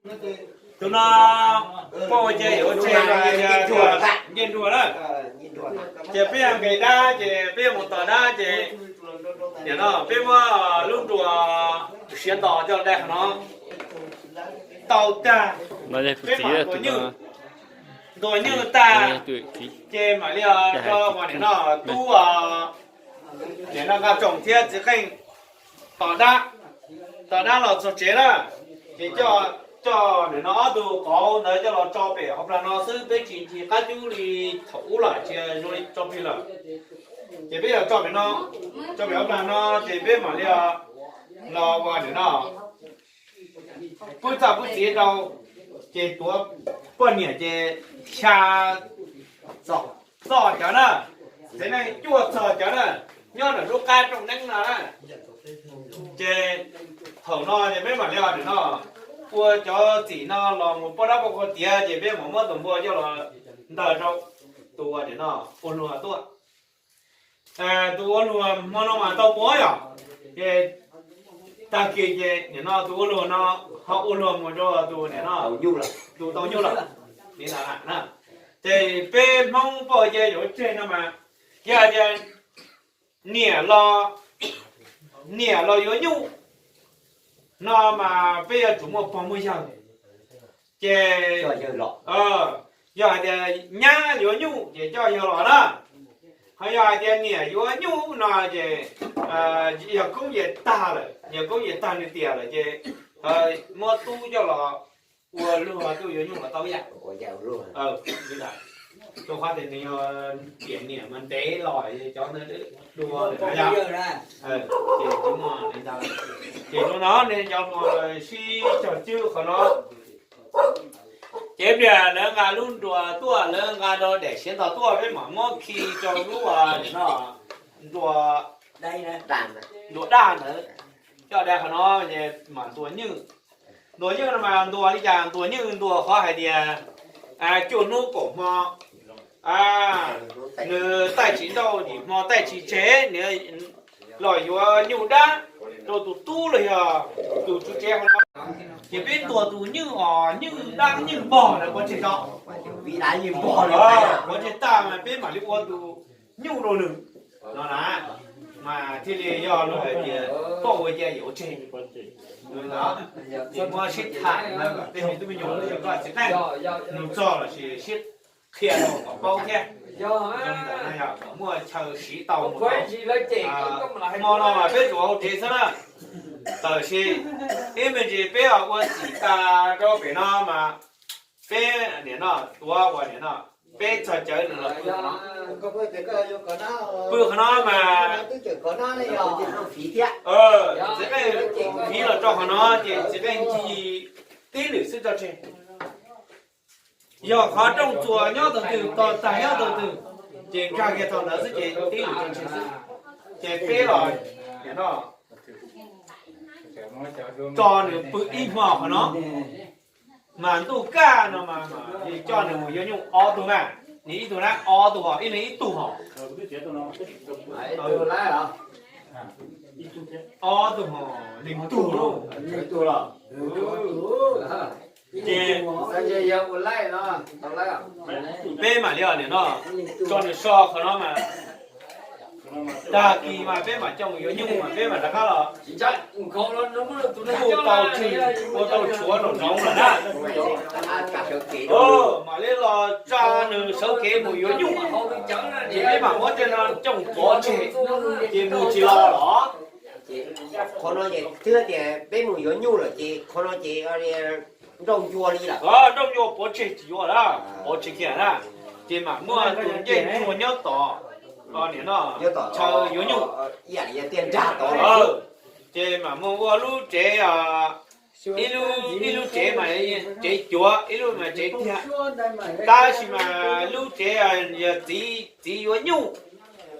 Tus no poj ua ces yuav ua tseg, ncej nruas na. Ces peb yog nqes dab ces peb yuav mus tom dab ces nim no peb muab lub nruas siav ntos coj los dai qhov no. Tau tag, peb mam ntuas nywj, ntuas nywj tag ces mam li rau nim no tub, nim no Nqaj Tsoom thiab txiv Qeej tom dab, tom dab los txog tsev na, ces coj nim no ob tug qauv ntawd coj los tso pem hauv plag no xwb, peb tsis ncig qab cub li thaum ub lawm, tsis zoo li tso plig lawm. Ces peb yuav tso pem no, tso pem hauv plag no ces peb mam li los ua nim no pub txaj pub txiv rau, ces tuav poj niam ces xya txog cov na, txiv neej cuaj txog cov na, nyob ntawm lub qab rooj neeb no na. Ces thaum no ces peb mam li os nim no ua cov txim no los mus poj dab poj qhua tiav ces peb mam muab tus npua coj los ntaus rau tus nim no ua luag tuaj. Tus ua luag hmo no mas tau pua yom, ces tag kis ces nim no tus ua luag no ho ua luag mus rau tus nim no tus tau nyuj lawm li ntawd na. Ces peb Hmoob poj ua ces yuav tseg no mas, yog hais tias niam los, niam los yuav nyuj no mas peb yuav tsum muaj pog muaj yawg. Ces yog hais tias nyab yuav nyuj ces coj yawg los na. Ho yog hais tias niam yuav nyuj no ces yog koob yawg tag lawm, yog koob yawg tag nws tiam lawm ces muab tub coj los ua luag, tub yuav nyuj los tau ib yam. Rau qhov tias nws yog tiam niam mas ntev los cov ntawd dua lawm na yom. Ces, ces rau no nej cov hluas sib cog cwb qhov no. Ces pliag lawv nqa lub nruas tuaj, lawv nqa rau daim siav ntog tuaj, peb mam muab khi rau lub nim no nruas, nruas daj ntawd, coj dai qhov no ces mam ntuas nywj. Ntuas nywj no mas ntuas li cas? Ntuas nywj ntuas qhov hais tias cuaj hnub kaum hmo, nws taij tsis nrauj, yim hmo taij tsis tseg, nws los yuav nyuj dab rau tus tub los yog tus tswv tsev qhov no. Ces peb ntuas tus nywj os, nywj dab nywj npog na, pov tseg tso, pov tseg tag mas peb mam li ua tus nyuj rau nws no na, mas thiaj li yog luag hais tias poj ua cia yawm ua tseg. Ces muab sib tham no kom tej me tub me nyuam los yog koj txiv neej nug txog los sis sib qhia rau kom paub thiab. Kom muaj chaw siv tau mus tau. Hmo no mas peb tsuas hauv tsev xwb na, tab sis ib me ntsis peb ua txim tas rau pem no mas peb nim no tuav ua nim no peb txog cawv nws los pw qhov no, pw qhov no mas txiv qeej fiv los rau qhov no ces txiv qeej ncig tib lwm xwb tso tseg. Yog qhov rooj txuas nyob tau twg, tog tag nyob tau twg, ces nkag kiag thaum ntawd xwb ces tib lwm tso tseg xwb. Ces peb los nim no tso nws pw ib hmo qhov no, mas ntuj kaj no mas coj nws mus yuav nyuj ob tug na, nws ib tug na, ob tug hos, ib leeg ib tug hos. Ob tug hos, leeg tug lauj. Ces peb mam li os nim no tso nws so qhov no mas tag kis mas peb mam coj mus yuav nyuj mas peb mam rov qab los. Kuj tau tseg, ua tau tshuav nraum zoov lawm na. Mam li los tsa nws sawv kev mus yuav nyuj, ces peb mam muab tej no coj mus pov tseg, ces mus tsis los los. Qhov no ces twb tias peb mus yuav nyuj lawm ces qhov no ces nrauj ncua li lawm. Nrauj ncua pov tseg tsis yuav lawm, pov tseg kiag na. Ces mam muaj tus ncej ntsuag nyob tom, nyob tom chaw yuav nyuj. Ces mam muaj ua lub tsev, ib lub, ib lub tsev mas tsev cuav, ib lub mas tsev tiag. Tab sis mas lub tsev yog txiv, txiv yuav nyuj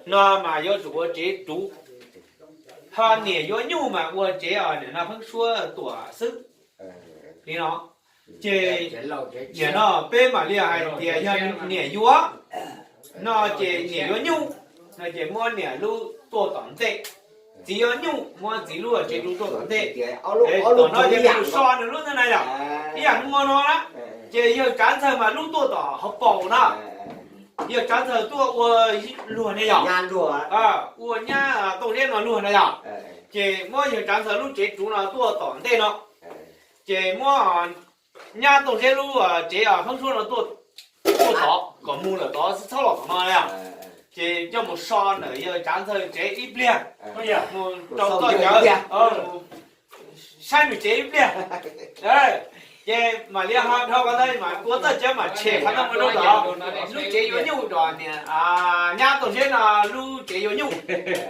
no mas yuav tsum ua tsev ruv, ho niam yuav nyuj mas ua tsev os, nim no pheeb suab tuam xwb li no. Ces nim no peb mam li hais tias yog niam yuav no ces niam yuav nyuj no ces muab niam lub tuaj tom ntej, txiv yuav nyuj, muab txiv lub tsev tsuv tuaj tom ntej. Tom no ces nws so nws lub ntawd na yom. Ib yam hnub no na, ces yawg Tsav Ntxawg mas lub tuaj tom hauv paus na. Yawg Tsav Ntxawg tuaj ua luag ne yom, ua nyab Tooj Zeb no luag na yom. Ces muab yawg Tsav Ntxawg lub tsev tsuv no tuaj tom ntej no, ces muab nyab Tooj Zeb lub tsev hoob suab no tuaj tod, kom mus lawm tod xwb txhob los tom no na yom. Ces coj mus so ntawm yawg Tsav Ntxawg tsev ib pliag, mus rau txoj cawv, saib nws tsev ib pliag. Ces mam li ho dhau qhov ntawd mas ua txoj cawv mas tshem qhov no mus rau tom lub tsev yuav nyuj, rau niam nyab Tooj Zeb no lub tsev yuav nyuj.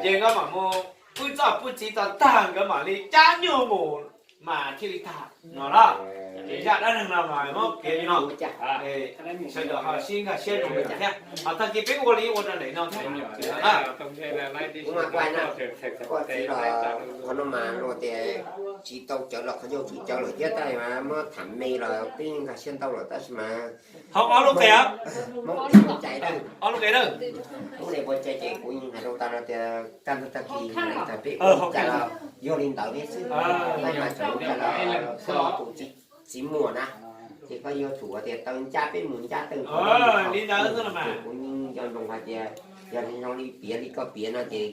Ces nkawd mam mus pub txoj pub txiv txog tag nkawd mam li cab nyuj mus mas thiaj li tag no na. Ces zaj dab neeg no mas muab piav li no, sawv daws ho sib nkag siab zoo li cas thiab. Ho tag kis peb ua li ua rau ntawm no thiab. Qhov no mas luag tias tsis tau cawv los qhov ncauj tsis cawv lawm thiab, tab sis mas muab tham me los peb nkag siab ntau lawm tab sis mas ho ob lub qe, ob lub qe na. Lub ne ua cai ces kuv yeej hais rau tas no tias kaj ntug tag kis tag peb ua li cas los yog li ntawd thiab xwb. Tab sis mas tseem ua cas los tus txiv muam na, ces koj yuav tsum tias taw ncaj peb mus ncaj taw li ntawd. Kuv yeej nco ntsoov hais tias yog zoo li piav li koj piav no ces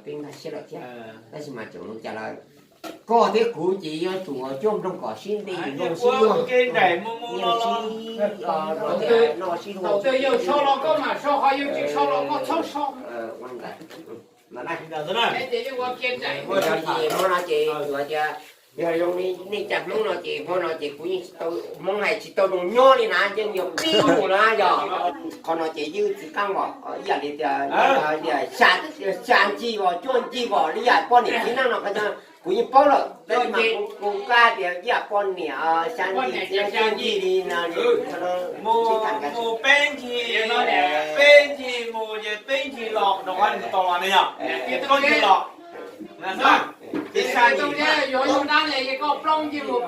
peb nkag siab lawm thiab. Tab sis mas tseem ua cas los koj thiab kuv ces yuav tsum cuaj nploog kom sib nti zoo sib luag, sib noj sib luag. Hmo no ces kuv tias yog zoo li nej cov Hmoob no ces hmo no ces kuv yeej tsis tau, Hmoob hais tsis tau zoo nyob li na, yeej yog pib mus na yog. Qhov no ces ywj txiv qaab os, ib yam li tias xya ncig os, cuaj ncig os, li yam poj niam txiv neej no kuv yeej paub lawm. Tab sis mas kuv kuj tias ib yam poj niam xya ncig, cuaj ncig li no, mus peb ncig, peb ncig mus ces peb ncig los rau qhov mus tau los ne yog, peb ncig los. Ces xya ncig,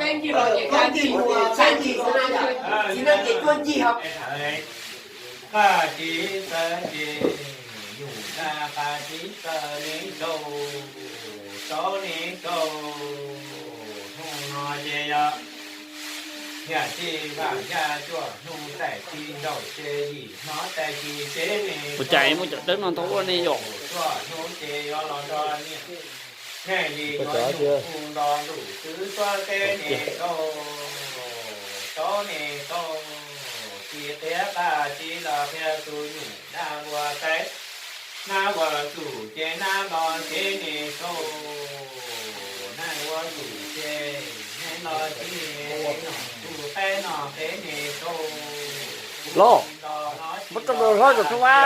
peb ncig, xya ncig xwb na, txiv neej ces cuaj ncig os. Qab tsis txawj ces yus dag, qab tsis txawj ne rau, rau ne rau. Hnub no ces yog niam tij Vaj Yaj cuaj hnub, tais tsis nraum ces yim hnub, tais tsis tsev ne. Ua cas muaj cov dawb no tau ua ne yom? Cuaj hnub ces yuav los nrog niam, niam yim yuav nyuam kuj nto ntuj twb suab teb ne rau, rau ne rau. Tsis qhia qab tsis los qhia tus nyuam dab npua taib, nab ua tsum ces nab los tsev ne rau, nab ua tsum ces nab los tsev, tus qaib no tsev ne rau. Los, muab rau hlob rau thub a.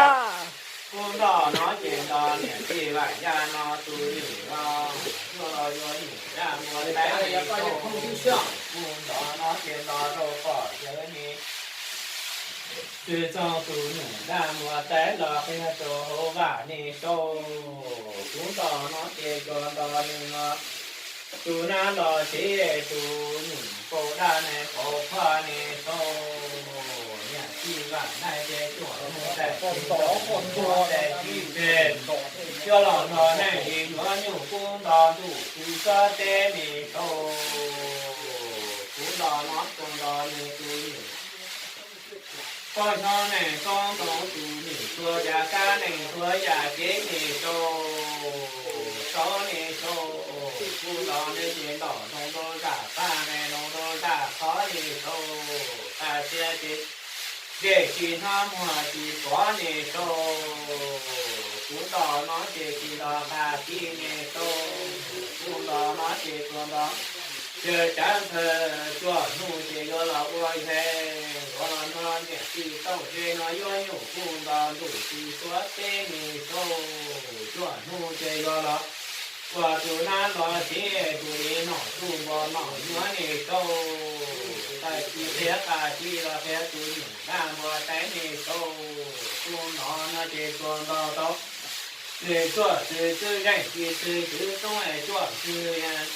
Kuj nto no ces nto niam tij Vaj Yaj no tus nyuam los, yuav los yuav nyuam dab npua taib ne rau. Kuj nto no ces nto rau pom yawg ne, tsis txog tus nyuam dab npua taib los qhia rau hauv vaj ne rau. Kuj nto no ces tsuas nto nws no, tus nab los tsev, tus nyuam npua dab ne qhov phaj ne rau. Niam tij Vaj Yaj ces cuaj hnub tais tsis nraum, tais tsis tsev, yuav los nrog niam yim yuav nyuam kuj nto ntuj twb suab teb ne rau. Kuj nto no kuj nto nws tus nyuam, poj xyoob nees xoob ntoo tus nyuam, txhua yam kab nees txhua yam kev ne rau, rau ne rau. Kuj nto nws ces ntom ntoo rau zaj paj, nqes ntoo rau zaj qhov ne rau. Tag sia ces zej tsis hnov muag tsis pom ne rau. Kuj nto no ces tsis nto qab tsis ne rau. Kuj nto no ces tsuas nto, ces Tsav Ntxawg cuaj hnub ces yuav los ua zes, yuav los nrog niam tij Tooj Zeb no yuav nyuam kuj nto ntuj twb suab teb ne rau. Cuaj hnub ces yuav los ua tus nab los tsev, tus li nom tub npua nom nyuam ne rau. Tais tsis qhia qab tsis los qhia tus nyuam dab npua taib ne rau. Kuj nto no ces tsuas nto tau nws cuaj txwv, txwv zeej tsis txwg txwv toob, cuaj txwg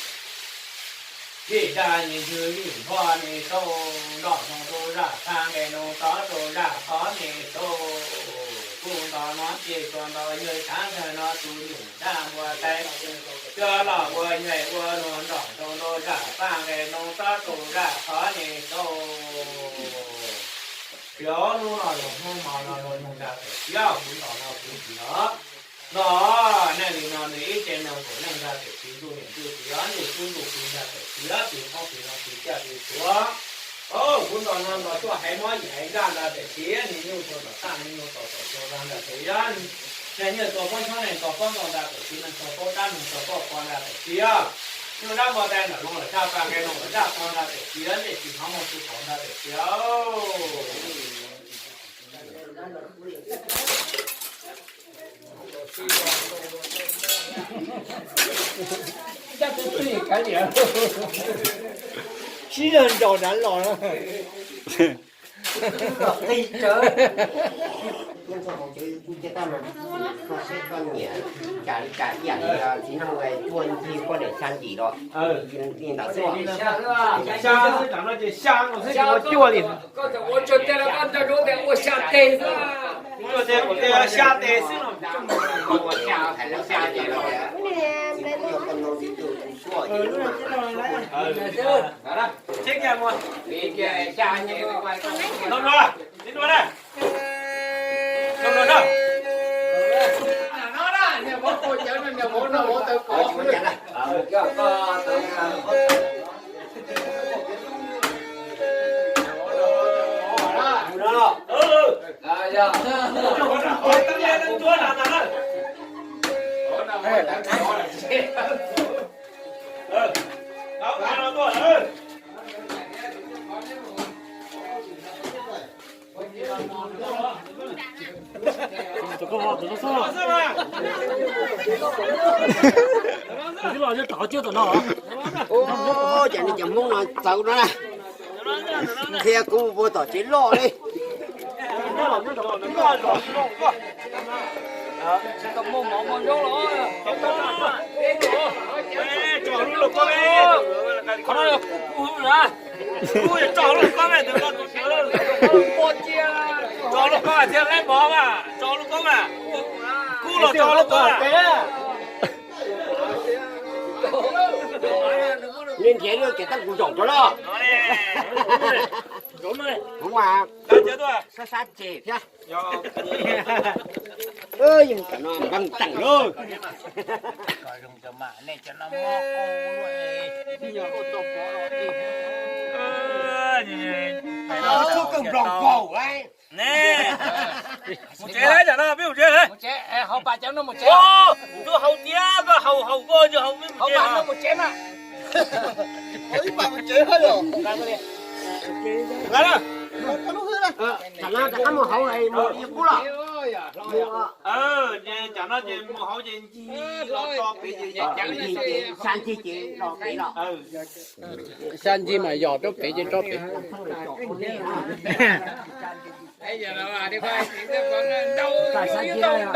vij dab ne txwg vij npho ne rau. Ntom ntoo rau zaj paj, nqes ntoo tod rau zaj qhov ne rau. Kuj nto no ces tsuas nto yawg Thav ntawm no tus nyuj daj npua tais, coj los ua nyuag ua nrog nrog nrog zaj paj nqe nroo tob rau zaj qhov nyuag rau. Xyov hnub no los hnub hmo no los nyoog nra tam sim kuv ntom no kuv tsis no. No, nej li no nws ib tse neeg nkaum leej nra tam sim ntuj niam ntuj txiv ob ntuj tub ntuj kiv nra tam sim ob tsis qoob tsis loo tsis caj tsis tuav. Kuv ntom no ntom tuaj haiv mob yim haiv nraj nra tam sim niag nyuj tau tom taj niag nyuj tau tom tau nra tam sim niag nyuj tau pob xyoob neeg tau pob ntau nra tam sim neeg tau pob dab neeg tau pob pov nra tam sim nyuj dab npua tais nram loo lawm zaj paj nqe loo lawm zaj pov nra tam sim ncej tsis hnov muaj tsis pom nra tam sim. Sib zog nraus nrad los. Koj saib koj niam cas li cas ib yam li txiv neej tuaj ncig koj daim xya ntim los li ntawd xwb. Xya xwb, tam no ces xya nkaus xwb tsis ua cuaj li. Ua cuaj teg, kuv teg xya teg xwb no. Tsheb kiag mus. Nov no, tib nua na. Nov no na. Ua cas nej cov Hmoob no txawv no na. Qhia kuv mus tom tsev loj li. Tso lub koob thiab lab mov mas, tso lub koob mas, kub los tso lub koob. Nej nrhiav lub kev teeb kuv zaum rau los. Kuv mas sab sab ceg thiab. Yeej cov no npeeg teem lauj. Mus tsev lawm, tam no peb mus tsev lawm. Tus haus tiag, koj haus haus koj tsis haus peb mus tsev. Tam no rov qab mus hauv mus li qub los. Tam no ces mus hauv ces ncig los tso pem ces, ncig ces, xya ncig ces los pem los. Xya ncig mas yog rau pem ces rau pem.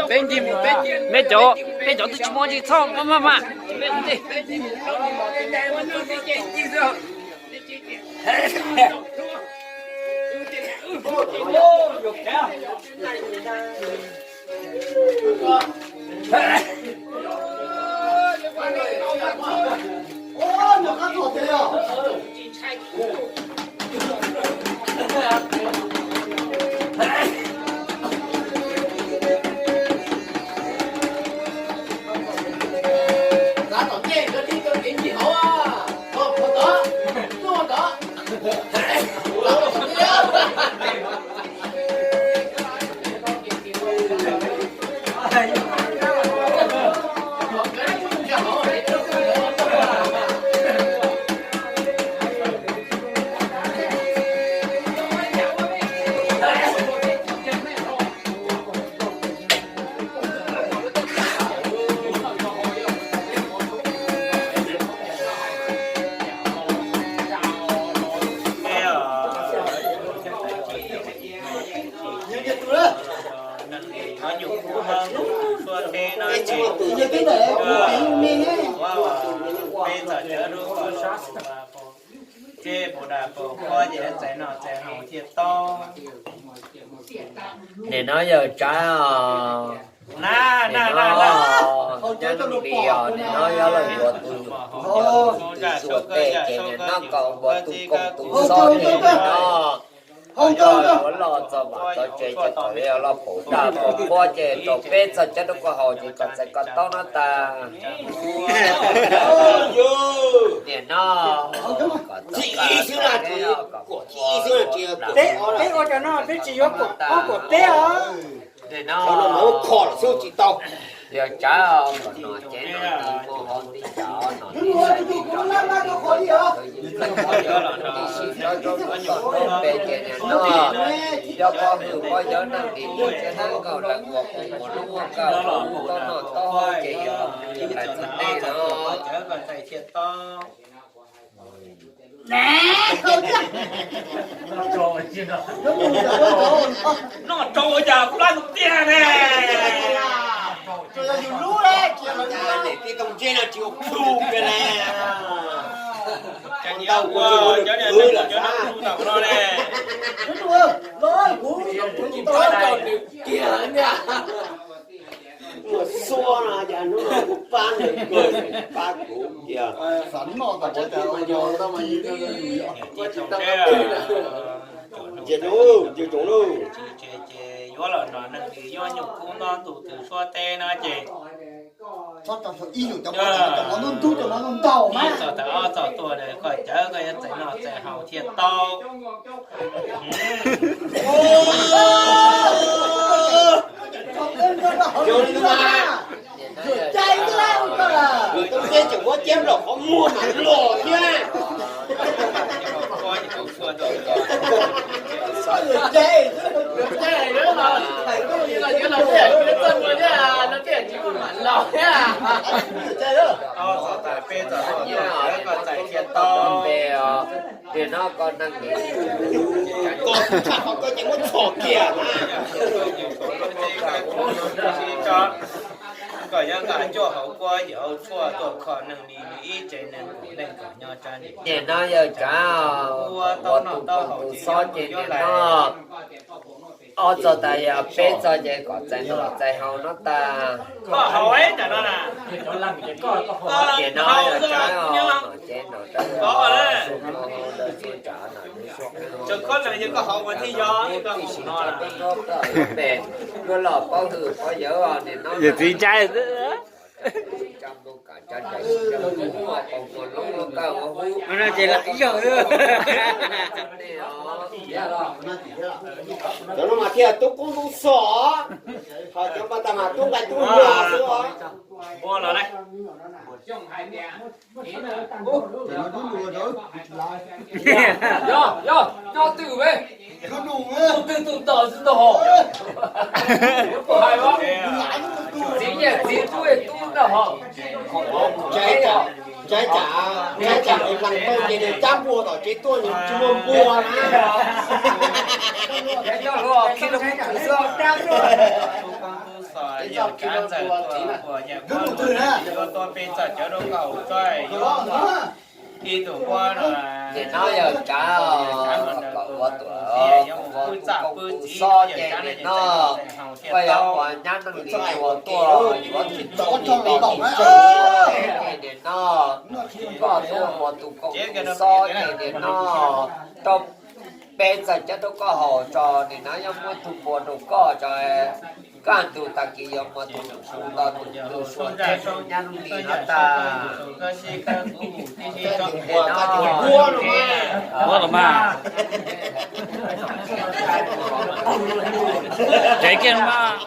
Peb ncig mus peb ncig. Peb cov, peb cov twb tsis muaj ntsis txhob maj maj. Nim no yog tsav os. Nim no, nyob nws li os, nim no yog los yuav tus nyuam tus ntsuag tej ces nim no kom ua tus koom tus xob ces nim no yog yuav los txog vam txog tsev ces kom los pauv daj pauv qhuab ces rau peb txog cov rau koj haus ces kom txais koj taub no tas. Nim no kom txais koj taub, kom peb ua cov no peb tsis yuav kuam ob kuam peb os. Nim no yog tsav kom nom cev nom tis muaj hauv ntiag cas nom tis sai tis rov, tib sij rov rau kom peb ces nim no yog pov hwm pov yawg neeg tis tuaj thiab neeg nkaum lawv ua pov ua lub ua kawg ua lub taub noj taub ces yog lawv txog nej no. Noj rau ua cas plab tus tiag ne. Tij Tooj Ntseb no tsis ua plhu kiag ne. Cov niag ua cov niag neeg cov no plhu tau no ne. Ua xua no cas hnub no kuv pab nws kawg pab kuv tiag. Ntsia lauj, ntsia tsoom lauj. Ces yuav los no neeg li yuav nyuam kub nto ntu twg suab teb no ces ib txog tas ob txog tuaj koj cawv koj yuav txais noj txais haus thiaj tau. Tub Txeb tseem muab ciab nplaum qhov muag mas los thiab. Nim no koj neeg li, koj tshaj qhov koj ces muab txhom kiag na. Koj yuav nqa cuaj hauv kuab yawm hauv tshuaj tuaj kho neeg li ib tsev neeg leej kom nyob tsa nim no yawg tsav ua tus koom tus xob ces nim no ob txog tas yog peb txog ces kom txais noj txais haus no tas. Koj haus ib tag no na. Nim no yawg tsav os, ces no tas koj haus ua tij yog koj mus no na. Luag los pov hwm pov yawg os, nim no yawg txiv ntshai xwb. Cov no mas thiaj tub koob tub xos, ho cov npaj tag mas tub nqaij tub nruas xwb os. Yog, yog, coj twm ve. Tus twg tus tom xwb ntag hos. Txiv niam txiv tub tub ntag hos. Tsam, tsam ib leeg tau ces nws cab npua tom tsev tuaj nws tsis muaj npua na. Yog hluas khi rau kuv xwb. Nim no yog tsav kom ua tus koom tus xob ces nim no koj yog ua nyab neeg li ua tuaj yuav tus txob tus ntoo tus tswv ces nim no koj tuaj ua tus koom tus xob ces nim no rau peb txhais cawv rau koj haus tso, nim no yog muab tug npua rau koj tso, kaj ntug tag kis yuav muab tus npua nto tus npua suav teb rau nyab lub li no tas. Ua los mas. Tsev kiag mas.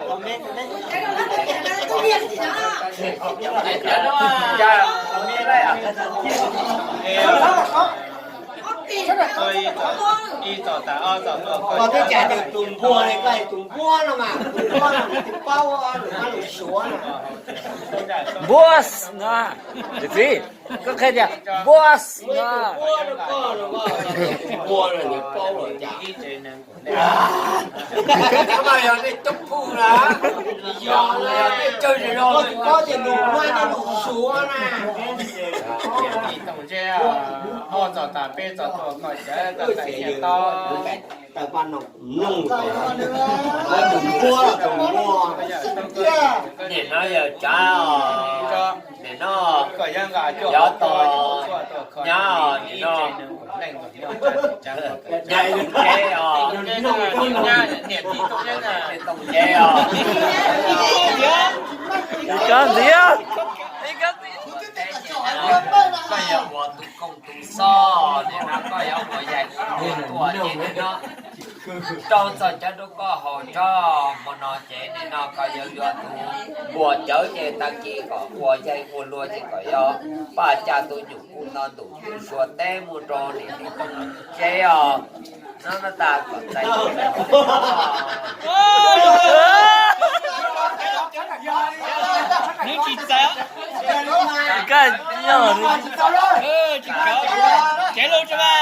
Koj twb cas tus npua ne, koj tus npua no mas, tus npua no nws twb paub lus Suav no. Npua no, txiv, koj qhia tias npua no. Npua no nws paub lawm cas. Yog nej coob phu na, yog nej cawg zog, koj tus paub tias nws hmab nws lus Suav na. Txog tas peb txog tuaj koj cawv tau tau. Nim no yawg tsav os, nim no yog tos nyab os, nim no nyab tus tsev os, tus tsev os. Koj ntxiv. Koj yog ua tus koom tus xov, nim no koj yuav ua yaig ua luag tuaj ces nim no rau txog cawv rau koj haus tso. Hmo no ces nim no koj yuav yuav tus npua cawv ces tag kis kom ua yaig ua luag ces kom yuav paj caj tus nyuj kub no ntuj tus suav teb mus rau nim no tus tsev os. No no tas kom txais Nws tsis txais. Koj yog, tsev lauj tso mas.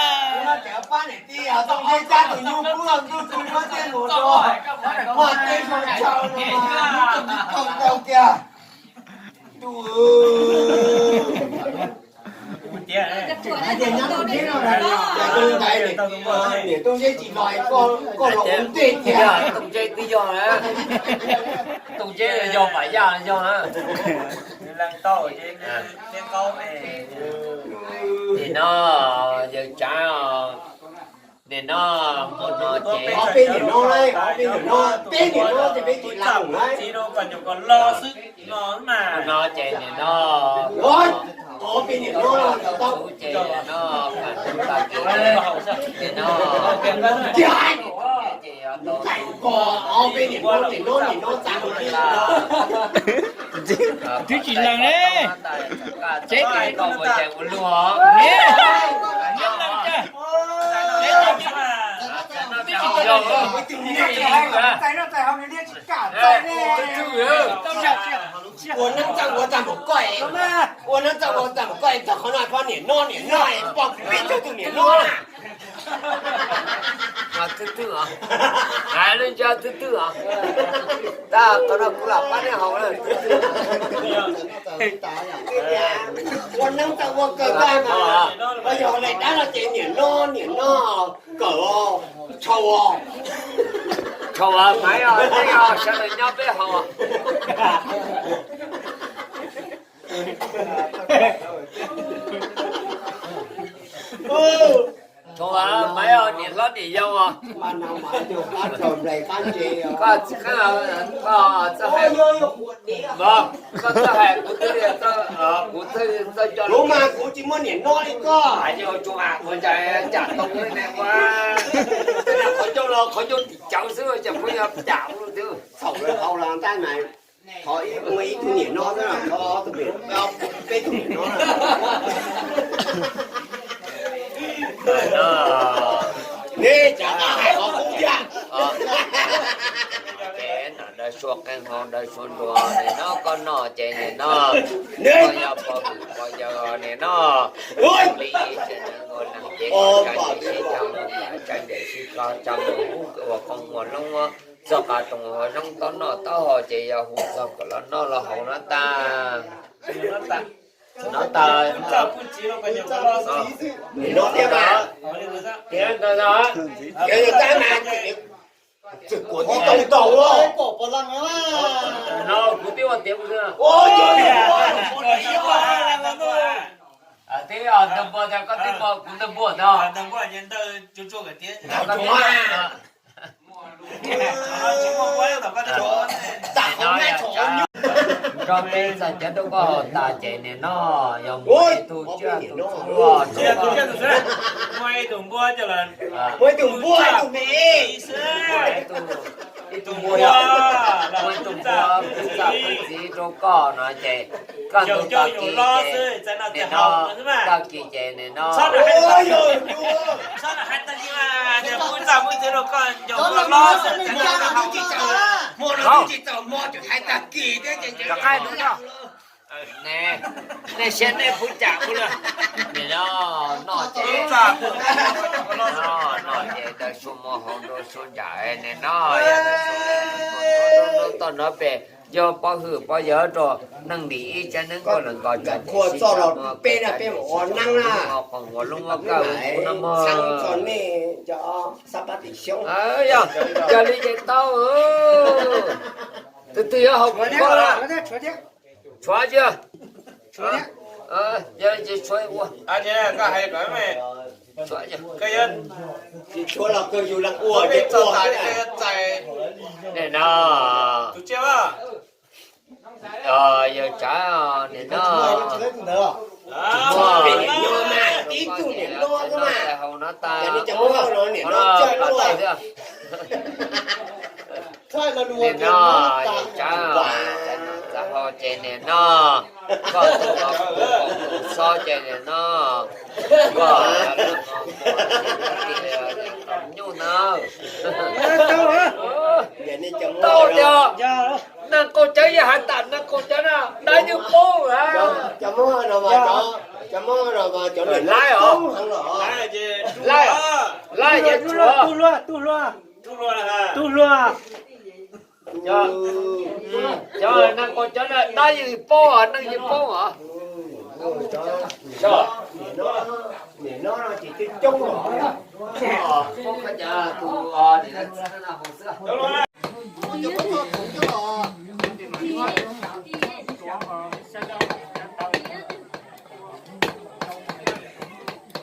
Niam tub ntsej tsis los, koj los ua ntej tiag. Tub ntsej twb yog na, tub ntsej yog Vam Yaj yog na. Nim no yawg tsav, nim no mus no ces ob peb niam no, ob peb niam no, peb niam no ces peb tsis laus na. No ces nim no ob peb niam no tau ces no, nim no ces yog tau ko ob peb niam no nim no nim no txav mus li. Twb tsis lees ne. Tsev koj ua yaig ua luag. Ua neeb txawj ua txaj npaum koj, ua neeb txawj ua txaj npaum koj txog qhov no poj niam no niam no poj peb caug tus niam no na. Thwj thwj os, hais lub ntsab thwj thwj os. Tab qhov no kuv lam pab neb haus na. Ua neeb txawj ua kawg tag mas, yog lais dab no ces niam no niam no kawg os, tshau os. Tshau os, Maiv os, nej os, sawv daws nyob peb haus. Tshau os, Maiv os, niam hlob niam yau os. Koj txawj hais, koj txawj hais, kuv twb, kuv twb txawj coj lus mas kuv tsis muaj niam no li koj. Yog tsuas mas kuv cas cam tau li ne ua. Qhov ncauj los qhov ncauj tim cawv xwb cas kuv yog cam ua twb. Txhaum lawv haus los ntaj mas. Qhov ib muaj ib tug niam no xwb, qhov ob tug pem, peb tug niam no. Neb cas hais qhov qub thiab. Ces no dawb suab qeej hau dawb suab nruas nim no koj noj ces nim no koj yog pog hwm pog yawg nim no li ces nws ua neeg ces koj tsa ncaim sib cog mus, tsa ncaim sib kho coj mus ua qoob ua loob txog qab rooj ua zoo tau noj tau haus ces yog hu txog kom los noj los haus no tas. No tas. No tiag mas, tiag ntawd no, tiag ntawd mas. Txwm kuam tib tau tau. No kuv twb ua tiav ua twb. Twb ntawg npua tias koj twb npua, kuv ntawg npua ntag. Nrog peb txog cov rau koj haus tas ces nim no yog muaj ib tug tsiaj tus txhuv, muaj ib tug npua, muaj ib tug me, ib tug npua, muaj ib tug npua txaj txiv rau koj no ces koj ntug tag kis ces nim no, tag kis ces nim no ne, nej siab nej puv cam kuv lawm. Nim no noj ces, noj ces daws sua mus hauv nrau sua ntsam nim no, toj nrov pem. Yog pov hwm pov yawg rau neeg ntim ib tsav neeb koj lawm nto tsav qhuas txoj los peb na peb mus ua neeb na. Qos ua lub muab kaj ua nab mog. Yog, yog li ces tau. Tus twg yuav haus kuv koj lawm? Tshuav cia. Yog li ces tshuav ua. Nim no, yawg tsav, nim no, nim no tsis haus no tas, nim no yawg tsav, txav ho ces nim no koj tus no kuv xob ces nim no koj nyuj na. Tau tias neeg qaug cawv yeej hais tas neeg qaug cawv na, dab yeej paub. Laib os, laib, laib ces tshuav. Tub hluas, tub hluas. Cov neeg qaug cawv na dab yeej paub, neeg yeej paub os.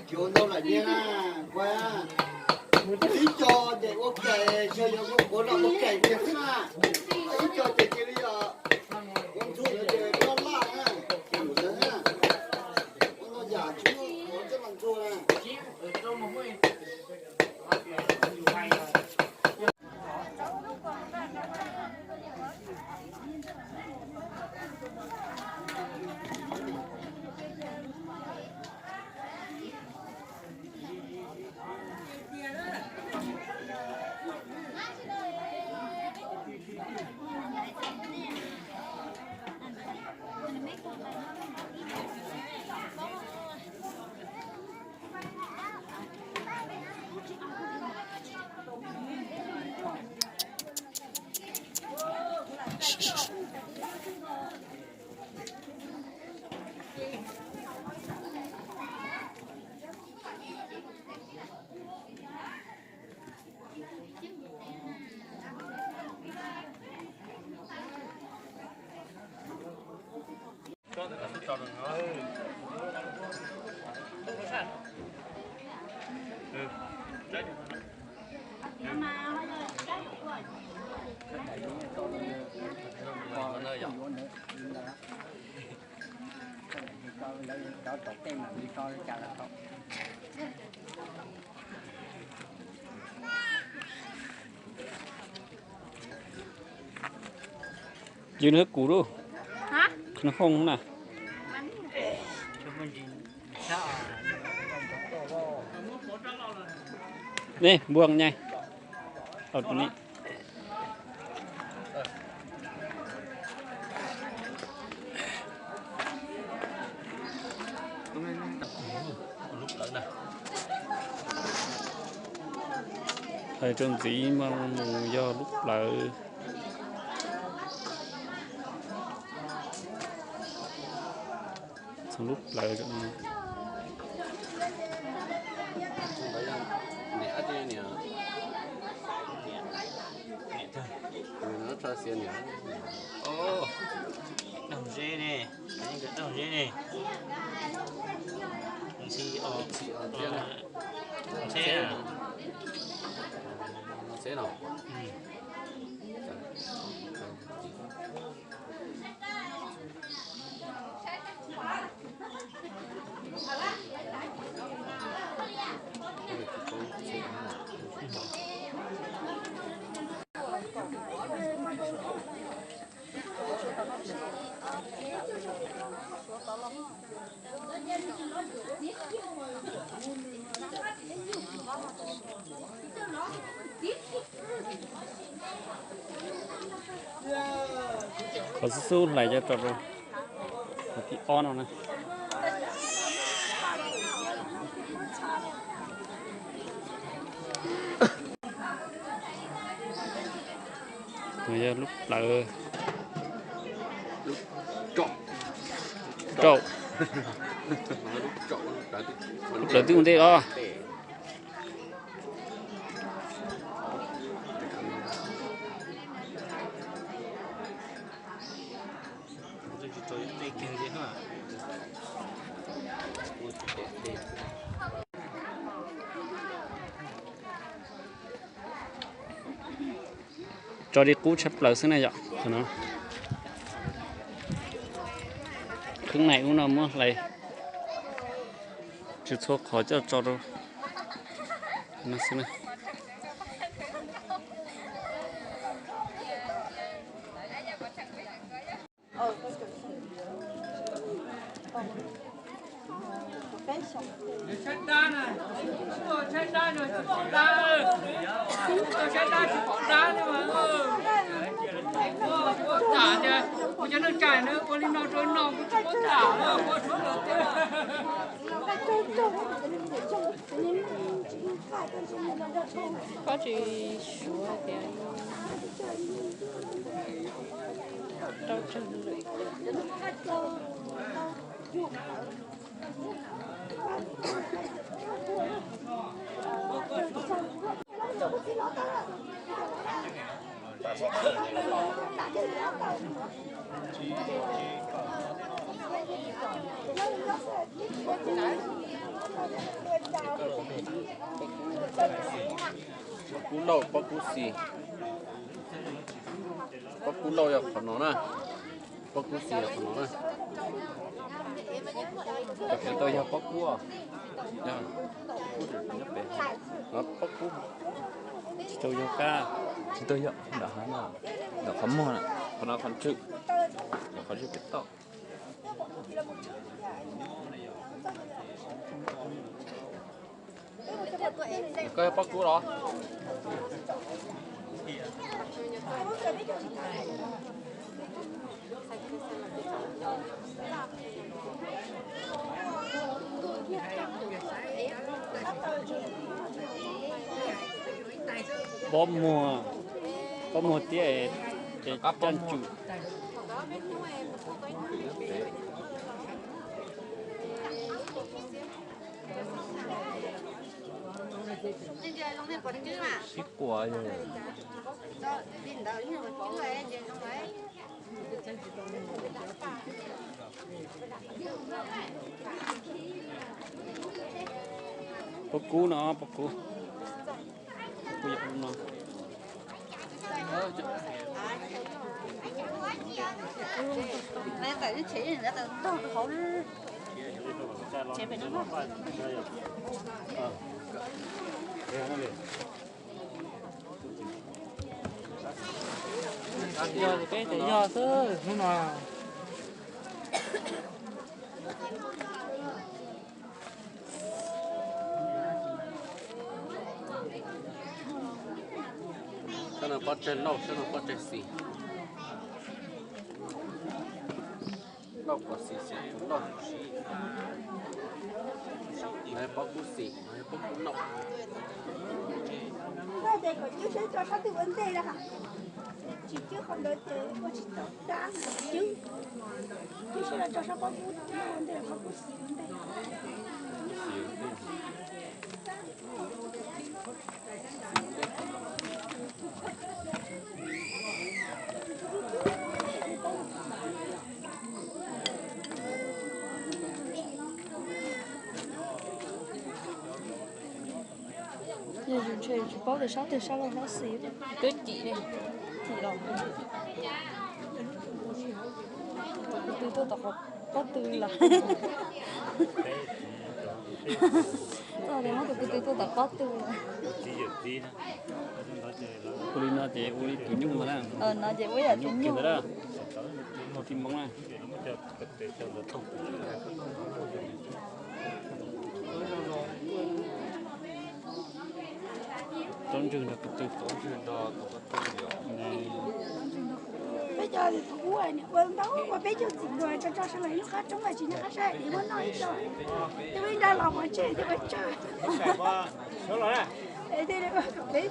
Cua ntau lawm niag na, kuv ib co ces ua kaim, xyov yog kuv noj ua kaim tiag xwb na. Ib co ces cia li ua ntxhua lawm ces noj laj na, ces lawv na, ua no yam tsis muaj ua coj los ntxhua na. Yus nws kuv lub, nws hooj na. Ne npuag nyai. Hais rau ntxiv mas mus yog lub plawv. Txog lub plawv no. Daug zeb ne, daug zeb ne. Ntxhi os, ntxheb na. Ntxheb no. Qhov xub xub hlais cov rau qhov thib ob no na. Yog lub plawv. Rau. Kuv raws twb ua ntej os. Tso li qub tshaj plaws xwb na yom, qhov no. Kheeb nais ub no muab hlais tsis txhua qhov coj tso rau no xwb na. Koj tsis suav tias rau tsawg lwm. Pob kub lauj, pob kub xis. Pob kub lauj yog qhov no na. Pob kub xis yog qhov no na. Cov pem tau yog pob kub, yog kub nyob pem. No pob kub tsis tau yog kab, tsis tau yog nram hav no, nram qhov muag na, qhov no qhov ntswg, nram qhov ntswg pem toj. Koj yog pob kub los? Pob muag, pob muag tiab, ces caj ntsum. Sib quas yog. Pob kub no, pob kub. Pob kub yog no. Yog ces peb tias yog xwb hnub no. Sab no pob tseg lauj, sab no pob tseg xis. Lauj kom xis, xis lauj. Pob kub xis, pob kub lauj. Ces kom cwb seb tso sab twg ua ntej na. Tsis cwb qhov ntawd ces ua tsis tau dab, cwb. Cwb seb los tso sab pob kub ua ntej, pob kub xis ua ntej. Yog yus ntshe tsis paub tias sab twg sab laug sab xis, twb cim li, cim los. Tus ko tw tuaj tom qhov pob tw lawm. Txoj tias muab tus ko tw tuaj tom pob tw lawm. Ua li no ces ua li tus nyuj no na. No ces ua yam tus nyuj ntawd. Tus Hmoob na. Tsob ntswg nrog ko tw. Peb cov tus ub niam ua ntau ua peb caug txim ntua tso tso sawv daws lub qab roob tsis nyob qab saib es muab noj ib co. Ces ua ib nrab los pov tseg ces ua tsawg. Thiaj li ua kom peb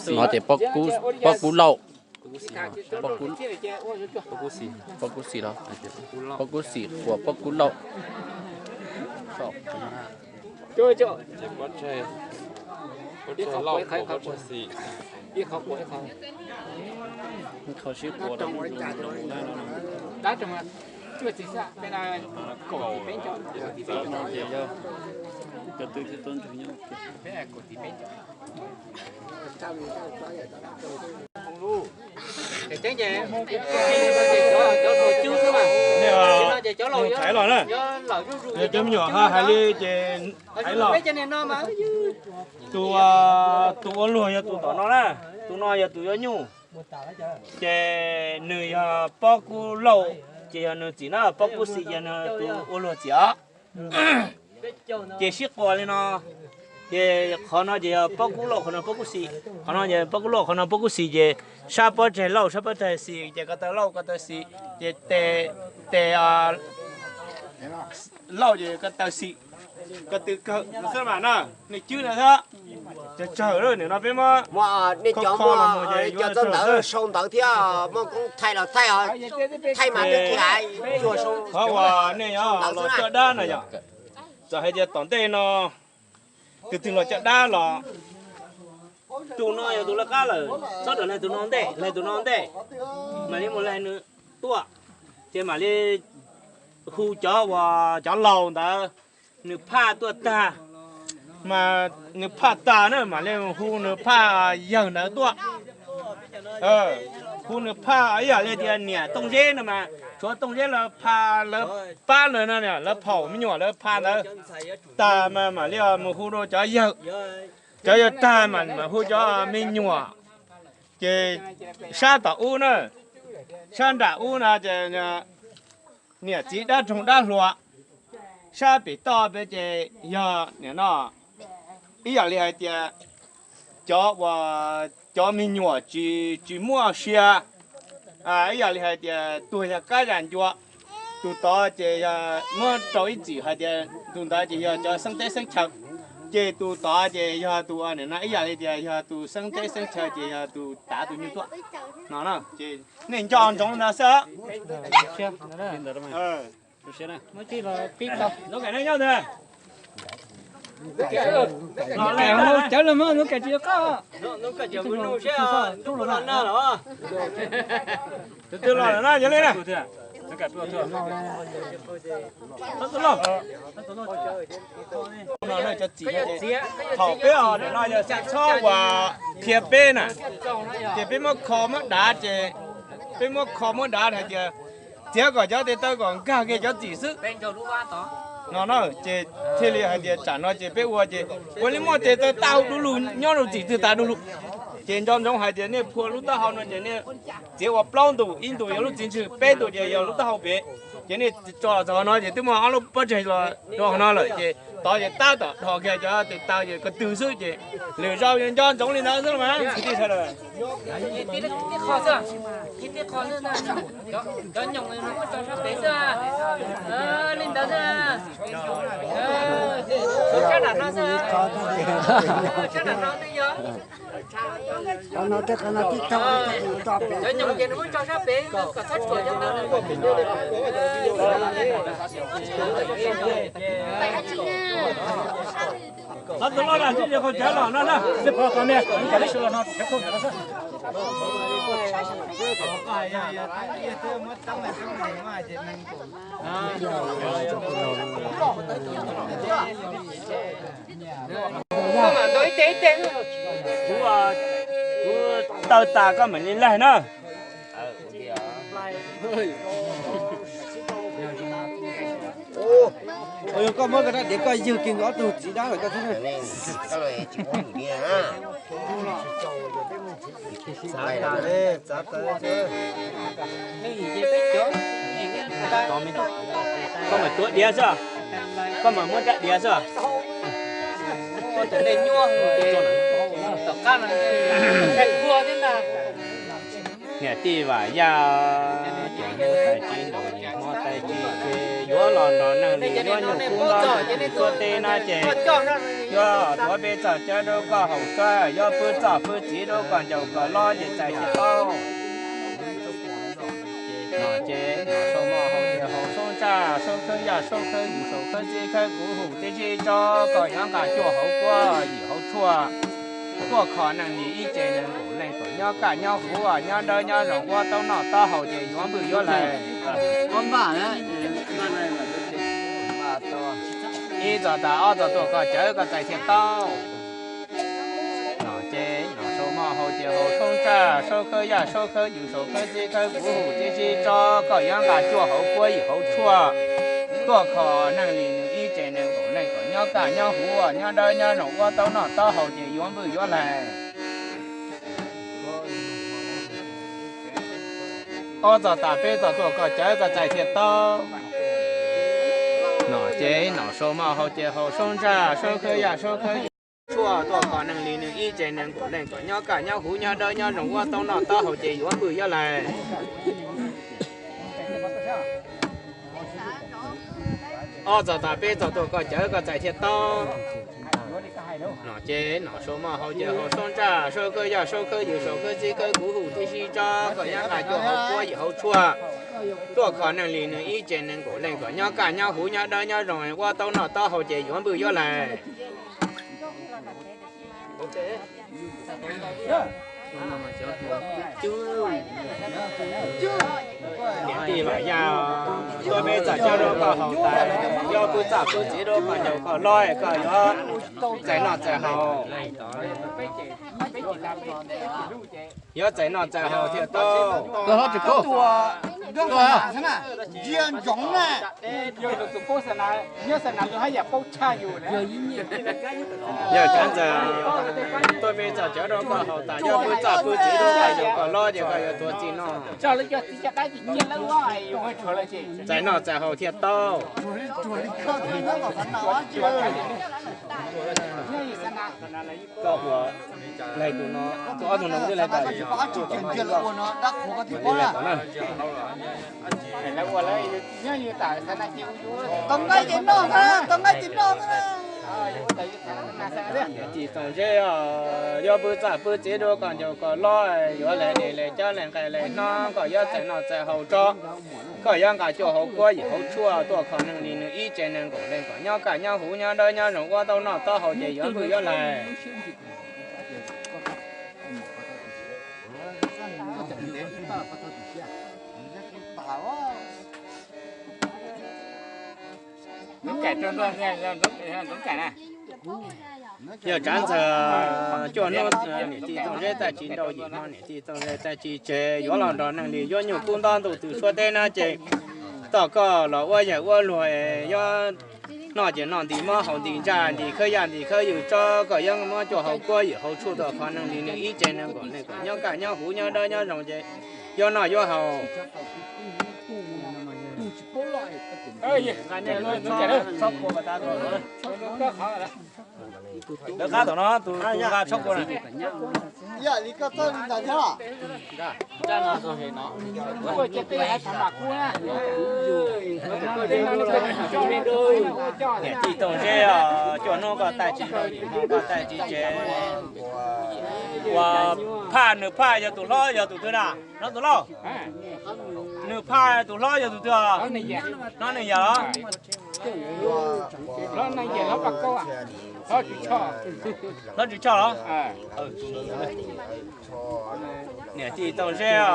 No ces Pob Kub Lauj. Pob Kub Xis los Pob Kub Xis, Pob Kub Lauj. Thaiv los na, yog cov me nyuam hais li ces thaiv los. Tus, tus ua luag yog tus tom no na, tus no yog tus yuav nyuj, ces nws yog Pob Kub Lauj, ces yog nws txiv na, Pob Kub Xis yog nws tus ua luag txiv os. Ces sib quas li no, ces qhov no ces yog Pob Kub Lauj, qhov no Pob Kub Xis, qhov no ces Pob Kub Lauj, qhov no Pob Kub Xis, ces sab pob tsaig Lauj, sab pob tsaig Xis, ces ko taw Lauj ko taw Xis, ces tes, tes Lauj ces ko taw Xis, ko tw kawg no xwb mas na, nej cwb no xwb. Tsawg tsawg lawm, nim no peb muab kho kho los mus ces yuav tsawg tsawg. Sau ntawv thiab muaj koob thaij los thaij, thaij mas twb thaij, qhov uas nej yuav los coj dab na yom, txawm hais tias tom ntej no tus twg los coj dab los, tus no yog tus lawv qab lawm, txhob rawm hle tus no ntej, hle tus no ntej, mam li mus hle nws tuaj, ces mam li hu cov uas cov laus ntawd, nws phaj tuaj tag, mas nws phaj tag na mam li hu nws phaj yawg ntawd tuaj. Hu nws phaj ib yam li tias niam Tooj Zeb no mas tshuav Tooj Zeb lawv pha, lawv pab lawv no, lawv phaum me nyuam lawv pha ntawd tag mas mam li mus hu rau cov yawg, cov yawg tag mas mam hu cov me nyuam. Ces sab tom ub na, sab nram ub no ces niam txiv dab roog dab hluas, sab pem toj peb ces yog nim no ib yam li hais tias cov uas cov me nyuam tsis, tsis muaj sia, ib yam li hais tias tus yog kab zam ncua, tus tod ces yog muab rau ib txwm hais tias tus ntawd ces yog cov xeeb teb xeeb chaw, ces tus tod ces yog tus nim no ib yam li tias yog tus xeeb teb xeeb chaw ces yog tus tav tus nyuj tuaj no, ces nej nco ntsoov ntawd xwb. Cov los mas no, cov tsis yog qab. Tus twg los lawm na, yog li na. Thaum peb os, nim no yog xyaw txhob uas qhia peb na, ces peb muab kho muab dav ces, peb muab kho muab dav hais tias txiav kom cov tes taw kom nkag kiag cov txim xwb no na, ces thiaj li hais tias tsam no ces peb ua ces ua li muaj tes taw tag du lug nyob rau txim twg tas du lug. Ces nco ntsoov hais tias nej phua lub taub hau no ces nej txiav ua plaub ntus, ib ntus yog lub txiv ntswg, peb ntus ces yog lub taub hau pem. Ces nej tso txog no ces twb muaj ob lub pob tsaig los rau hauv no lawm ces tod ces tab tom dhos kiag cov tes taw ces ko tw xwb ces lwm zaus nco ntsoov li ntawd xwb los mas kwv tij sawv daws. Li ntawd xwb. Sab nram no xwb. Sab nram no twb yog. Cov nyoos ces nws muab tso sab pem kom txhob tsuam cov ntawd. Qhov tus loj na, ntsis yog qhov chaw los no na, nej pom tau ne, lub kav lub sw los no, chaw khaub ncaws no xwb. Kuv, kuv taw tas koj mam li laig na. Yog koj muab koj rab diav koj ywg kiag nkawd ob tug txiv dab lawm koj thiab. Koj mam tuav diav xwb, koj mam muab rab diav xwb. Niam tij Vam Yaj, ces hnub tais tsib ntaus yim hmo tais tsib ces yuav los nrog neeg li yuav nyuj kub nyob rau tim suab teb no ces yuav tuav peb txoj cawv rau koj haus tsuag, yuav pub txoj pub txiv rau koj ncaus koj loj ces txais thiaj tau. Ces nom sau moj hau ces haus soob ntsaj, soob khawb yaj, soob khawb yus, saum khawb txib khawb kuv, hu tib si tso, koj yuav nqa cuaj hauv kuab yim hauv tshuaj, tuaj kho neeg li ib tsev neeg nkaum leej kom nyob kaj nyob huv, nyob dawb nyob zoo, ua tau noj tau haus ces yuav npwj yuav lais. Ib txog tas ob txog tuaj koj cawv koj txais thiaj tau. Nom ces nom sau moj hau ces haus soob ntsaj, soob khawb yaj, soob khawb yus, saum khawb txib khawb kuv, hu tib si tso, koj yuav nqa cuaj hauv kuab yim hauv tshuaj, tuaj kho neeg li nws ib tsev neeg nkaum leej kom nyob kaj nyob huv, nyob dawb nyob zoo, ua tau noj tau haus ces yuav npwj yuav lais. Ob txog tas peb txog tuaj koj cawv koj txais thiaj tau. Nom ces nom sau moj hau ces haus soob ntsaj, soob khawb yaj, soob khawb yus, tshuaj, tuaj kho neeg li nws ib tsev neeg nkaum leej kom nyob kaj nyob huv, nyob dawb nyob zoo, ua tau noj tau haus ces yuav npwj yuav lais. Ob txog tas peb txog tuaj koj cawv koj txais thiaj tau. Nom ces nom sau moj hau ces haus soob ntsaj, soob khawb yaj, soob khawb yus, saum khawb txib khawb kuv, hu tib si tso, koj yuav nqa cuaj hauv kuab yim hauv tshuaj, tuaj kho neeg li nws ib tsev neeg nkaum leej kom nyob kaj nyob huv, nyob dawb nyob zoo, ua tau noj tau haus ces yuav npwj yuav lais. Niam tij Vam Yaj, tuaj peb txoj cawv rau koj haus tas, yuav pub txoj pub txiv rau koj ncaus koj loj, koj yuav txais noj txais haus. Yuav txais noj txais haus thiaj tau. Ntsia ntsoov na, yog tsav ntxawm tuaj peb txoj cawv rau koj haus tas, yuav pub txoj pub txiv rau koj ncaus koj loj ces koj yuav tuav txiv noj, txais noj txais haus thiaj tau. Koj ua, lawv tus no, tus ob tug no twb lawv tas, ua no, tau nqaij ces noj, tau nqaij ces noj. Niam tij Txooj Zeb, yuav pub txoj pub txiv rau koj ncaus koj loj, yuav lais dej lais cawv lais nqaij lais hnob, koj yuav txais noj txais haus tso, koj yuav nqa cuaj hauv kuab yim hauv tshuaj, tuaj kho neeg li nws ib tsev neeg nkaum leej kom nyob kaj nyob huv, nyob dawb nyob zoo, ua tau noj tau haus ces yuav npwj yuav lais. Yog tsav ntxawm cuaj hnub, niam tij Txooj Zeb txawj tsis nrauj yim hmo, niam tij Txooj Zeb txawj tsis tseg, yuav los nrog neeg li yuav nyuj kub ntab ntuj twm suab teb na ces toj koj los ua yawg ua luag, yuav noj ces noj ntim mob haus ntim ntsaj ntim khawb yaj ntim khawb yus tso, koj yuav muab cuaj hauv kuab yim hauv tshuaj tuaj kho neeg li nws ib tsev neeg nkaum leej kom nyob kaj nyob huv nyob dawb nyob zoo ces yuav noj yuav haus. Lawv qab tom no tus nqa tshob kua na. Niam tij Tooj Zeb os, cuaj hnub koj taij tsis tau, yim hmo koj taij tsis tseg. Uas Phaj, nws Phaj yog tus hlob yog tus twg na? Hlob tus lauj. Nws Phaj tus hlob yog tus twg os? Hlob Neej Yawm los? Hlob Tswv Tshoj los? Niam tij Tooj Zeb os,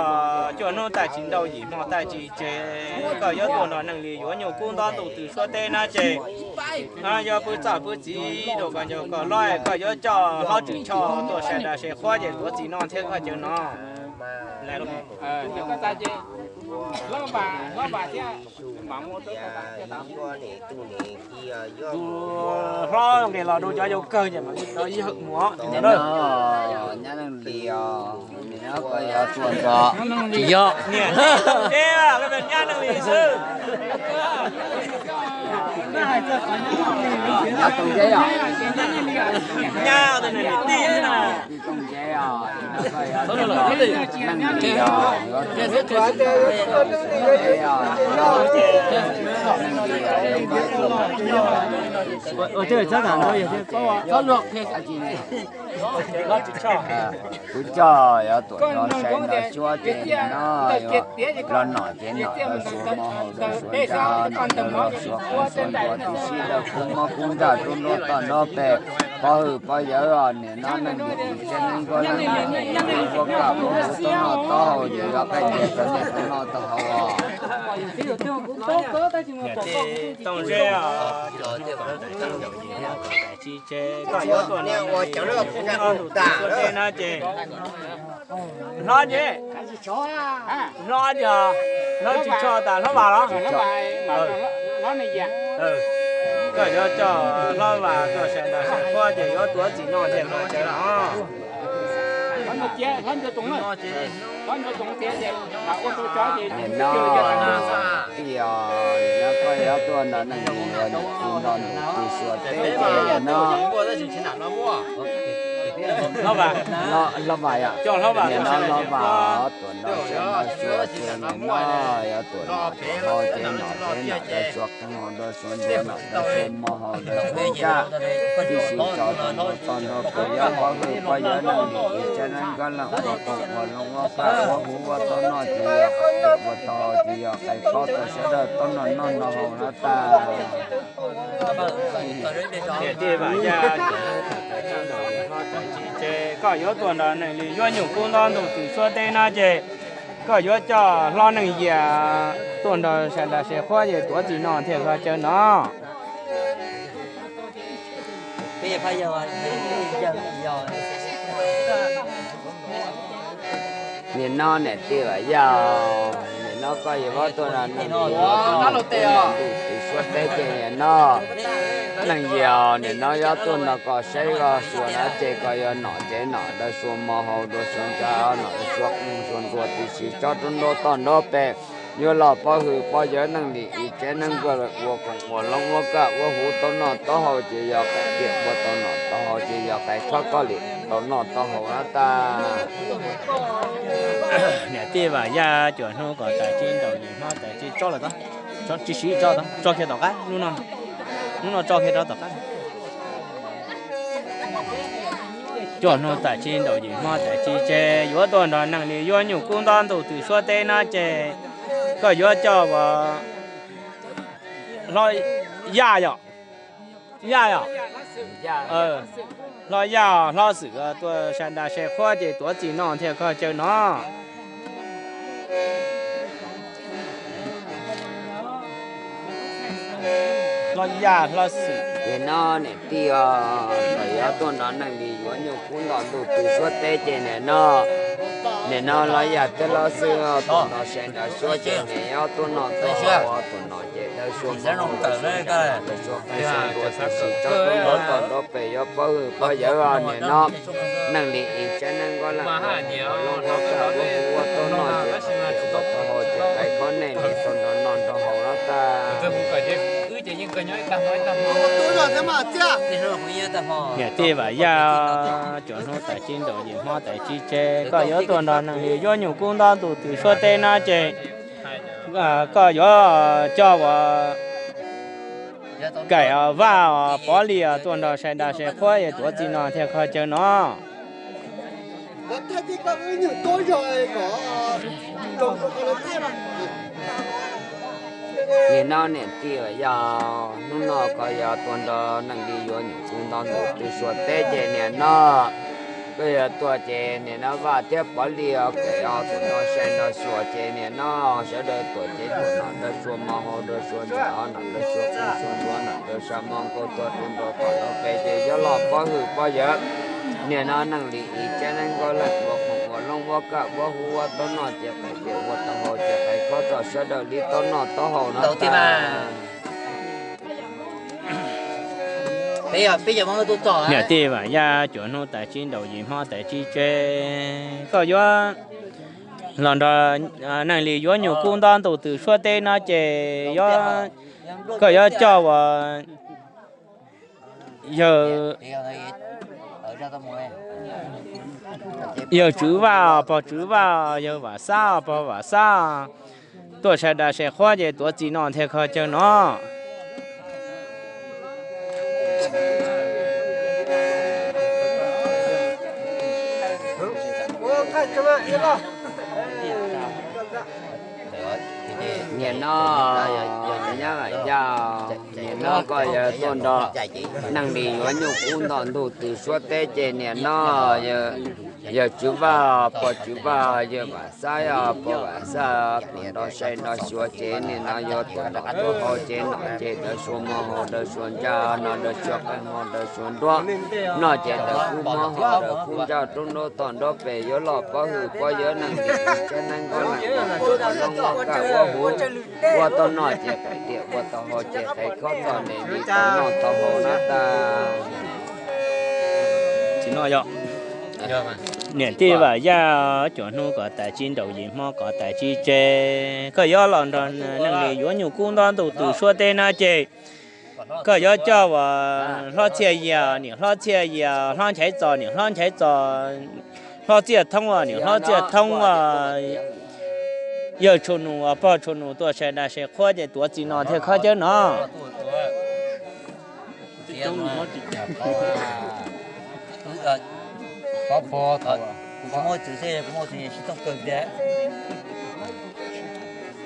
cuaj hnub taij tsis ntaus yim hmo taij tsis tseg, koj yuav tuaj nrog neeg li yuav nyuj kub nto ntuj twm suab teb na ces, yog pw txawj pw txiv rau koj ncaug koj hlob, koj yuav coj Hlob Tswv Tshoj tuaj sai daj sai qhuab ces tuav txim no thiab koj cawv no. Tus hlob nqis los rau cov yau kawg ces mam li rov ib hawm mus os. Nyab Neej Lis os, nim no koj yuav tuaj nrog, tsis yog, niam tij Tooj Zeb, nyab Neej Lis xwb. Nyab Tooj Zeb os, nyab niam tij na. Tooj Zeb os, Neej Lis os, yuav, Neej Lis os, kuv coj yuav tuaj nrog sai nrog suab ces nim no los nom ces nom rau suav mo haus rau suav ntsaj, nom rau los suav qeej suav ntuas tib si rau kub mob kub ntsaj rub nruab toj nruab pes, pov hwm pov yawg os, nim no Neej Lis Tsis Tseg Neeb Nkauj Leej ua kaj ua huv tau noj taub hau ces yog qaij tias tau noj tau haus os. Niam tij Tooj Zeb os, tsis tseg koj yuav tuaj nrog neeg li yuav nyuj kub nto ntuj twm suab teb na ces, hlob ces, hlob ces, Hlob Tswv Tshoj tas Hlob Vam los? Koj yuav coj Hlob Vam tuaj sai daj sai qhuab ces yuav tuav txim no thiaj no ces los. Nim no tij os, nim no koj yuav tuaj nrog neeg li yuav nyuj kub nto ntuj twm suab teb ces nim no Hlob Vam, Hlob Vam yom, nim no Hlob Vam tuaj nrog sai nrog suab ces nim no yuav tuaj nom ces nom ces nom rau suav qeej haus rau suav ntuas, nom rau suav mo haus rau suav ntsaj, tib si tso rau nruab toj nruab pes, yog pov hwm pov yawg Neej Lis Tsis Tseg Neeb Nkauj Leej ua koom ua loo ua kaj ua huv ua tau noj ces yog qais tiam ua tau haus ces yog qais khob rau sawv daws tau noj noj noj haus no tag. Niam tij Vam Yaj, koj yuav tuaj nrog neeg li yuav nyuj kub nto ntuj twm suab teb na ces, koj yuav coj Hlob Neej Yias tuaj nrog sai daj sai qhuab ces tuav txim no thiaj koj cawv no. Nim no niam tij Vam Yaj, nim no koj yuav tuaj nrog neeg li yuav nyuj kub nto ntuj twm suab teb ces nim no Neej Yias, nim no yuav tuaj nrog koj saib koj suav no ces koj yuav nom ces nom rau suav mo haus rau suav ntsaj, nom rau suav qeej suav ntuas tib si tso rau nruab toj nruab pes, yuav los pov hwm pov yawg Neej Lis Tsis Tseg Neeb Nkauj Leej ua koom ua loo ua kaj ua huv tau noj tau haus ces yog qais tiam ua tau noj tau haus ces yog qais khob koj li tau noj tau haus no tag. Niam tij Vam Yaj, cuaj hnub kom tas tsis ntaus yim hmo tas tsis tso lawm, tso tsis siv tso, tso kiag tom qab, hnub no tso kiag rau tom qab. Cuaj hnub tas tsis ntaus yim hmo tas tsis tseg, yuav tuaj nrog neeg li yuav nyuj kub nto ntuj twm suab teb na ces koj yuav coj Hlob Yaj yom, Yaj yom, Hlob Yaj Hlob Xwm tuaj sai daj sai qhuab ces tuav txim no thiaj koj cawv no. Hlob Yaj Hlob Xwm, nim no niam tij os, koj yuav tuaj nrog neeg li yuav nyuj kub nto ntuj twm suab teb ces nim no, nim no Hlob Yaj thiab Hlob Xwm tuaj nrog sai nrog suab ces nim no tuaj noj tuaj haus, tuaj noj ces daws suav mo haus daws suav ntsaj, daws suav qeej suav ntuas tib si tso rau nruab toj nruab pes, yuav pov hwm pov yawg os, nim no Neej Lis Tsis Tseg Neeb Nkauj Leej ua koom ua loo ua kaj ua huv ua tau noj ces ua tau haus ces qais khob nej li tau nrog noj nrog haus no tag. Niam tij Vam Yaj, cuaj hnub tas tsis ntaus yim hmo tas tsis tseg, koj yuav tuaj nrog neeg li yuav nyuj kub nto ntuj twm suab teb na ces koj yuav coj Kaim Vaj os, Pov Lis os tuaj nrog sai daj sai qhuab es tuav txij no thiaj kho chaw no. Nim no niam tij Vam Yaj, hnub no koj yuav tuaj nrog Neej Lis yuav nyuam kuj nto ntuj tw Suav teb ces nim no koj yuav tuaj ces nim no Vaj thiab Pov Lis kem os, tuam nrog sai nrog xyuas ces nim no sawv daws tuam ces tuam nom rau Suav mos hau rau Suav ntsa, nom rau Suav qeej Suav ntuav, nom rau Sa Mos Nkauj tuaj rau nraud tom no pem ces yuav los pob hwm pob yawg. Nim no Neej Lis ib tsav neeb nkauj leej ua qoom ua loob ua kaj ua huv ua taub noj ces qais diam ua taub hau ces qais khob txog sawv daws li taub noj taub hau no tas. Niam tij Vam Yaj, cuaj hnub tas tsib nraud yim hmo tas tsib tsev, koj yuav los nrog Neej Lis yuav nyuam kuj nto ntuj tw Suav teb no ces yuav, koj yuav coj uas yawg, yawg Tswv Vaj, pog Tswv Vaj, yawg Vam Xab, pog Vam Xab tuaj sai dag sai qhuab ces tuav txim no thiaj kho chaw no. Nim no, nyab Vam Yaj, nim no koj yuav tuaj nrog Neej Lis yuav nyuam kuj nto ntuj tw Suav teb ces nim no yawg Tswv Vaj, pog Tswv Vaj, yawg Vam Xab, pog Vam Xab, tuam nrog sai nrog xyuas ces nim no yuav tuam nrog tuaj hau ces nom ces rau Suav mos hau rau Suav ntsa, nom rau Suav qeej hau rau Suav nruab, noj ces rau kub mos hau rau kub ntsa rau nraud tom nraud pem yuav los pob hwm pob yawg. Neej Lis ib tsav neeb nkauj leej ua qoom ua loob ua kaj ua huv ua taub noj ces qais diam ua taub hau ces qais khob txog nim li taub noj taub hau no tas. Tsis no yog niam tij Vam Yaj, cuaj hnub kom tas tsib nraud yim hmo kom tas tsib tsev, koj yuav los nrog Neej Lis yuav nyuam kuj nto ntuj tw Suav teb no ces koj yuav coj uas hlob Txhiaj Yias, niam hlob Txhiaj Yias, hlob Nchaiv Txos, niam hlob Nchaiv Txos, hlob Txiaj Thoob, niam hlob Txiaj Thoob, yawg Tshuaj Nus, pog Tshuaj Nus tuaj sai dag sai qhuab ces tuav txim no thiaj kho chaw no.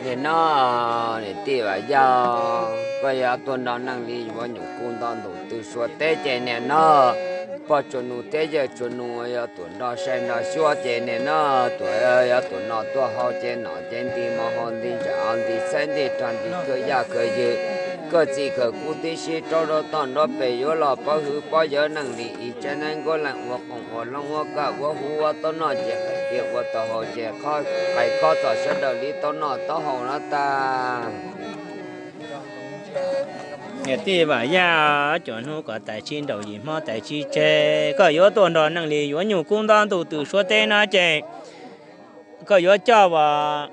Nim no niam tij Vam Yaj, koj yuav tuaj nrog Neej Lis yuav nyuam kuj nto ntuj tw Suav teb ces nim no pog Tshuaj Nus thiab yawg Tshuaj Nus yuav tuam nrog sai nrog xyuas ces nim no tuam yuav tuam noj tuaj hau ces nom ces nti mos hau nti ntsa nti xaib nti rog nti kawg yaj kawg ywm, kawg txij kawg kub tib si rau nraud tom nraud pem yuav los pob hwm pob yawg. Neej Lis ib tsav neeb nkauj leej ua qoom ua loob ua kaj ua huv ua taub noj ces qais diam ua taub hau ces qais khob txog sawv daws li taub noj taub hau no tas. Niam tij Vam Yaj, cuaj hnub kom tas tsib nraud yim hmo tas tsib tsev, koj yuav tuaj nrog Neej Lis yuav nyuam kuj nto ntuj tw Suav teb no ces koj yuav coj uas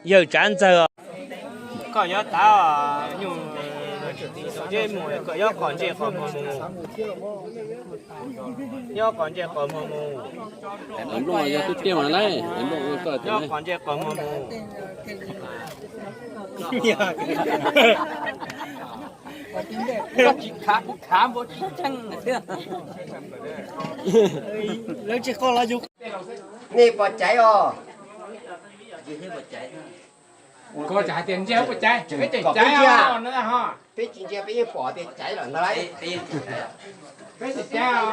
yawg Tsav Ntxawg, koj yuav tav nyuj zeb mus, koj yuav qos ntsej qos muag mus, yuav qos ntsej qos muag mus, yuav qos ntsej qos muag mus. Nej pom caiv os? Peb tsis ntsia peb yeej pom tias caiv lawm ntag lauj. Peb tsis caiv os.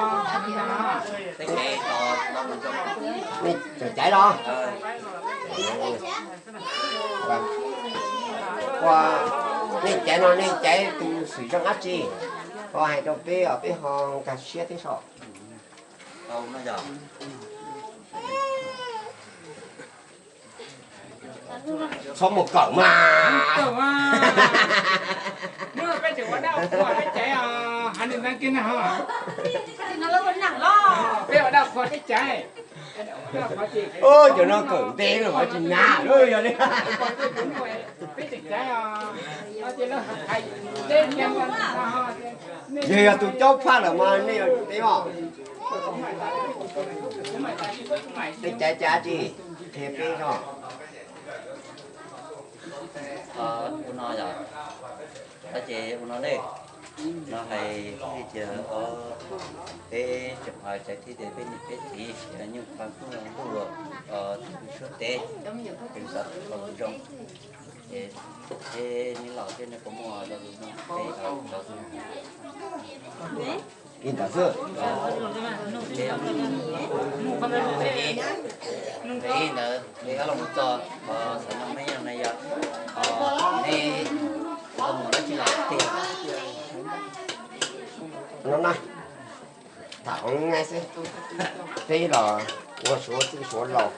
Nej tseem caiv los? Ua, nej caiv no nej caiv tus xwm zoo dab tsi? Ho hais rau peb os, peb ho nkag siab thiab so. Txhob mus kawm mas. Cov no kawm ntev los tsis nyab lawm yog li. Yog, yog tus caub phaj lawm mas nej yuav teb os. Nej caiv cas tsis qhia peb os. Ua no yog, ces ua no nej. No hais tias peb tseem hais tias peb niam peb txiv cov nyuj qhuav ntuj los ntuj los, tus suab teb, tus xav tau zoo, ces peb neb los thiab nej puas muaj lo lus no peb cov xwb. Li ntawd xwb. Ntawd li ob los mus txog, xav no me yog na yog, nej los mus dab tsi los tiag. No na, tham hauv nab xwb, peb los ua suav txwj suav laus,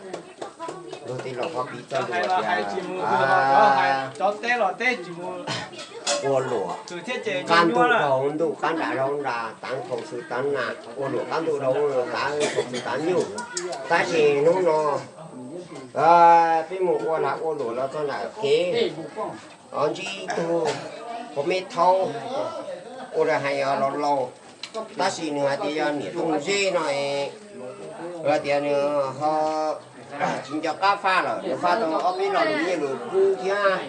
luag tej laus qhuab piv txoj lus tias ua luam qab ntuj rau hauv ntuj, qab nram rau hauv nram, tav khaus xwb tav na, ua luam qab ntuj rau hauv tav khaus xwb tav nyuj. Tab sis hnub no peb mus ua lag ua luam los txog nram kev, ntsib tug qhua meb thaub ua hais los laus, tab sis nws hais tias yog niam Tooj Zeb no, hais tias nws ho tsis nco qab faj lawm, nws faj tau ob peb lo nyiaj lus kub thiab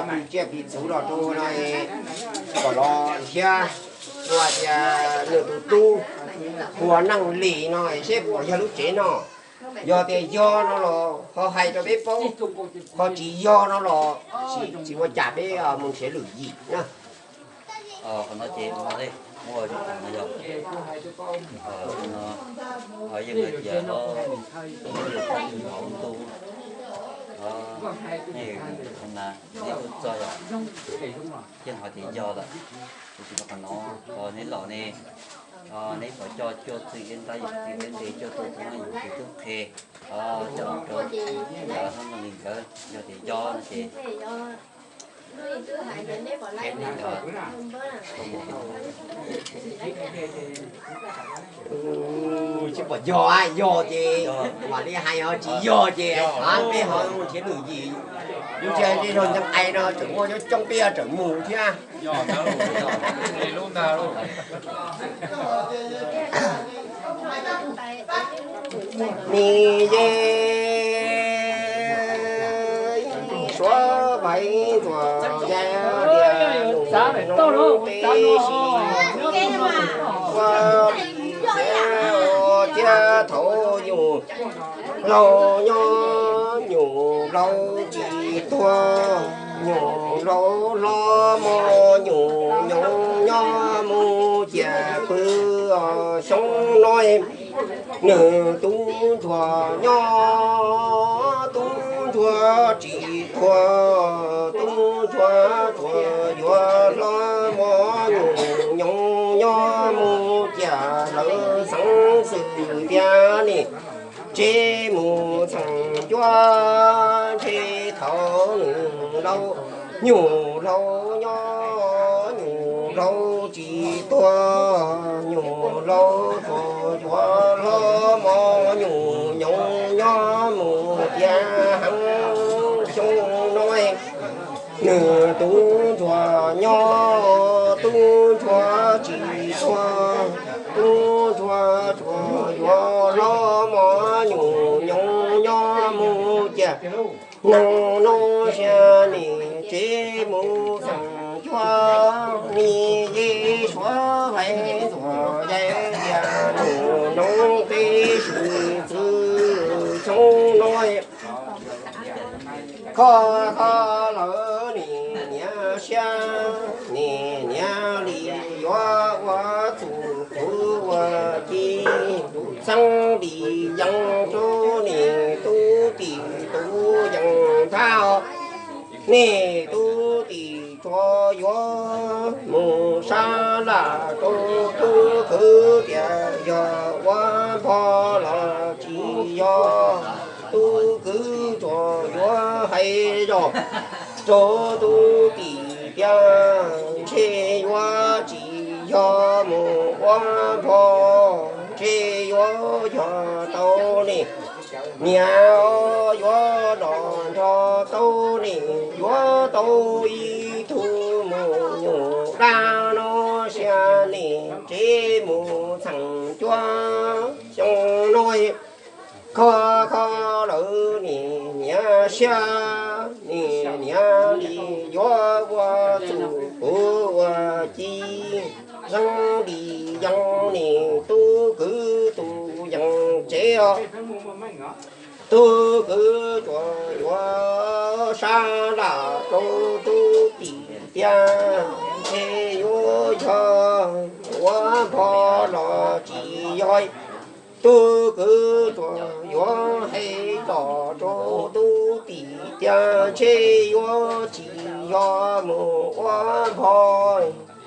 pis tsiaj pis txhuv los rau no, kom los thiab, ua tias nws tus tub Hua Neej Lis no seb puas yog lub tsev no. Yog tias yog no los ho hais rau peb paub, ho tsis yog no los tsis ua cas peb mus nrhiav lwm yim na. Qhov no ces no, muaj no yog, yeej hais tias hauv ntuj, nej na, nej tub txog yog, yeej hais tias yog lawm. Tab sis qhov no, neb los ne, neb puas coj cuaj txwm ib nrab yim txwm ib nte cuaj tug tub no yim txwm tub qhe, coj los rau cov hmoob li nkawd, yog tias yog no ces tsis pom yog, yog ces mam li hais, ho tsis yog ces peb ho mus nrhiav lwm yim. Yus tsis hais tej zaug ntxeev qais no tseem muaj coob coob peb yuav tseem mus thiab. Ni ye suav vais ntxuav ya dias nus nus peb si ua li thiab ua thiab thaum nyuj laus nyob nyuj laus tsis tuag, nyuj laus hlob mos nyuj nyoos nyob mus ciam pw xyoo no. Nws tub ntsuag nyob tub ntsuag tsis tuag, tub ntsuag tsuas yuav hlob mos nyuj nyoos nyob mus ciam lawv xeev xwm tiag li. Tsev mus txheem cuab ntshe thaum nws laus, nyuj laus nyob nyuj laus tsis tuag, nyuj laus tsuas yuav hlob mos nyuj nyoos nyob mus tiag heev xyoo no. Nws tub ntsuag nyob tub ntsuag tsis tuag, tub ntsuag tsuas yuav hlob mos nyuj nyoos nyob mus ciam neeg no. Sia nim tsev mus txheem cuab ni ye suav vais ntxuav ya dias nus nus peb si txwv xyoo no. Kho kho lawv nim niam siab, nim niam li yuav ua txuj kuv ua ci, tub txeeb li yees rau nim tub tim tub yees nrab. Nim tub tim tsuas yuav mus sab laj rau tub kwv tias yog ua npog los tsis yog. Tub kwv tsuas yuav hais zoj rau tub tim tias ntshe yuav tsis yog mus ua npog, ntshe yuav yog tau ni niam yuav los nrog tau ni, yuav tau ib tug mus nyuj dab no. Sia nim tsev mus txheem cuab xyoo no. Kho kho lawv nim niam siab, nim niam li yuav ua txuj kuv ua ci, zoo li yees nim tub kwv tus yees tsev os. Tub kwv tsuas yuav sab laj rau tub tim tiag, ntshe yuav yog ua npho los tsis yog. Tub kwv tsuas yuav hais los rau tub tim tiag, ntshe yuav tsis yog mus ua npho,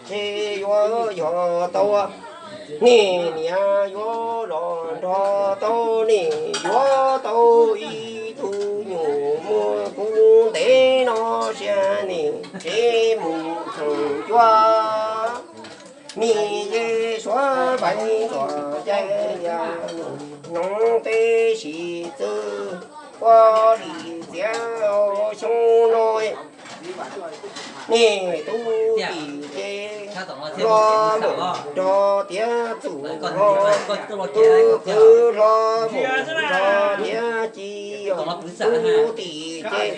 ntshe yuav yog tau niag niam yuav los nrog tau niam yuav tau ib tug nyuam muaj kuv ntev no sia niam tsev mus txheem cuab. Niam yej suav vees tuam cai lias noog teb sis txwj ua li txiav xyoo no. Niam tub tim ces hlob mus nrog tiav txuj hlo, tub kwv hlob mus nrog tiav ci, tub tim ces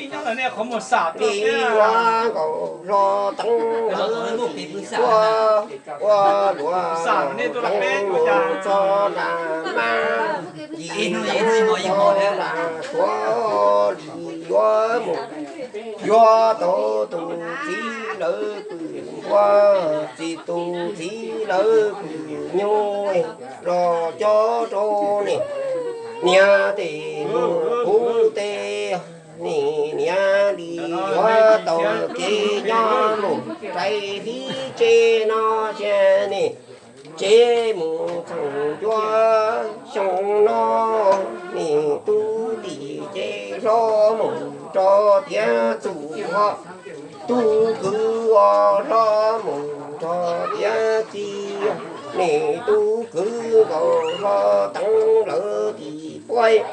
li ua nkaus hlo teeb lawv tim tuaj ua luam teeb mus txog nram mab, yim txog nram suav li yuav mus yuav tau tus txiv lawv kws npua, txiv tus txiv lawv kws nyuj los cob rau niam, niam tes mus kuv tes, niam li yuav tau kev nyob mus rais hli tsev no sia niam tsev mus txheem cuab xyoo no. Niam tub tim ces hlob mus nrog tiav txuj hlo, tub kwv ua hlob mus nrog tiav ci, niam tub kwv nkaus hlo teeb lawv tim puab,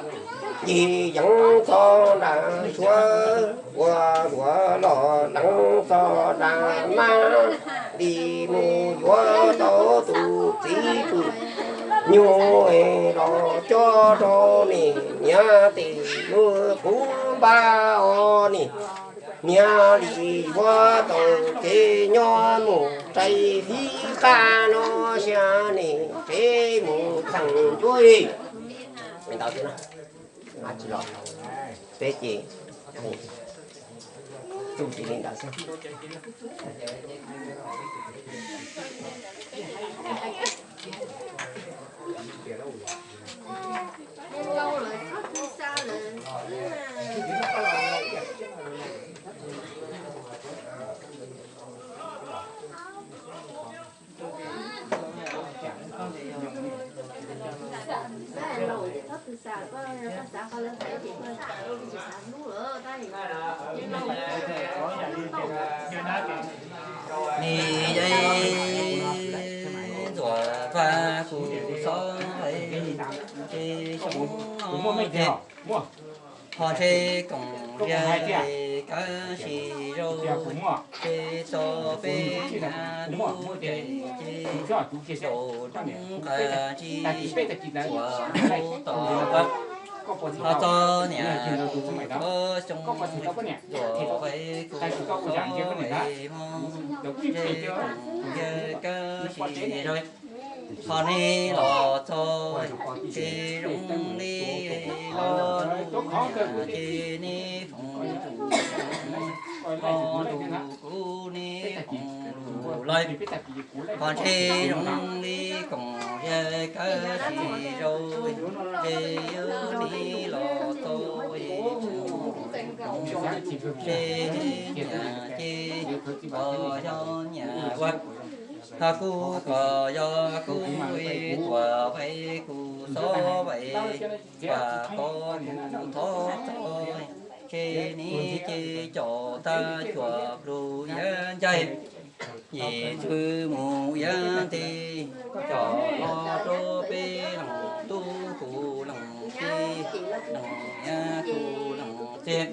yim yees txog nram suav ua luam los lees txog nram mab, li mus yuav tau tus txiv kws nyuj los cob rau niam, niam tes mus kuv npab os niam, niam li yuav tau kev nyob mus rais hli qab no sia niam tsev mus txheem cuab. Tsis los, peb ces txuj tis li ntawd xwb. Nis yej ntxuam vaj kuv xob hais, ces xyoo no ces ho ntshe koom yawg kab sis zaus, ces txog peb niam lub ces zaum roob qas ntsig uas hu tom vaj, ho txog niam tus ob xyoo ntxuam vaj kuv xob hais, ho ntshe koom yawg kab sis zaus. Ho nej los txog ces zoo li los lub niam ces nej foom tus, ho tus kuv nej foom lus lawm. Ho ntshe zoo li koom yawg kab sis zaus, ces yog nej los txog ces niam ces kom yog niam ua, ho kuv kom yog kuv tuam vais kuv xob vais, vam qhov kuv thov txog, ces nej ces coj tag cuam plug yawg ncaig, yim txwv mus yawg ntes, coj los rau peb leej tub kuv leej txiv, leej yawg kuv leej txiv,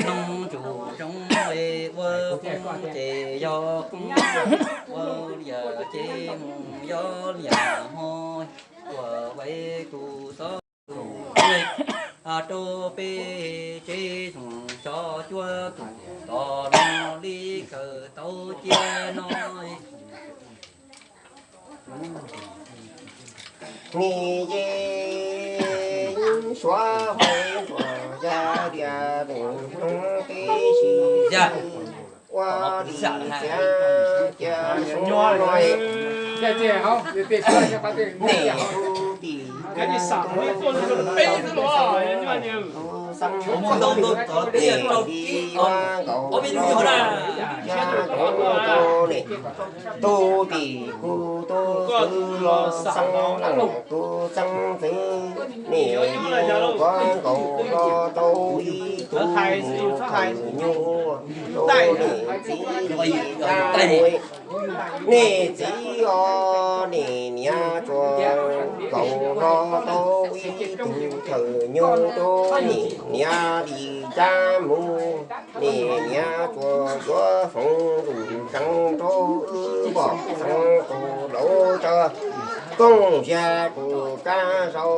leej tsuj zoo es ua qoob ces yog qoob, ua liam ces mus yog liam ho, tuam vais kuv xob rau peb tsev xyoo xyov cuab tus tom no li kawm tau cia no. Nim yeej suav hauv nruas yaj dias nus noog teb si ua li txiav cia sub no. Nej tub tim kuv tub tub xeeb, nej li yuav nkaus los yaj nkaus rau nej. Tub tim kuv tub tub xeeb leej tub xeeb ntxwv, nej li yuav nkaus los tau ib tug mus thawm nyuj rau nej txiv li dab mus. Nej txiv os, nej niam tsuas nkaus los tau ib tug thawm nyuj rau nej niam li dab mus. Nej niam tsuas yuav foom ntuj ntseeg rau wb pom xeeb tus laus tso, kooj zia tus kab zau.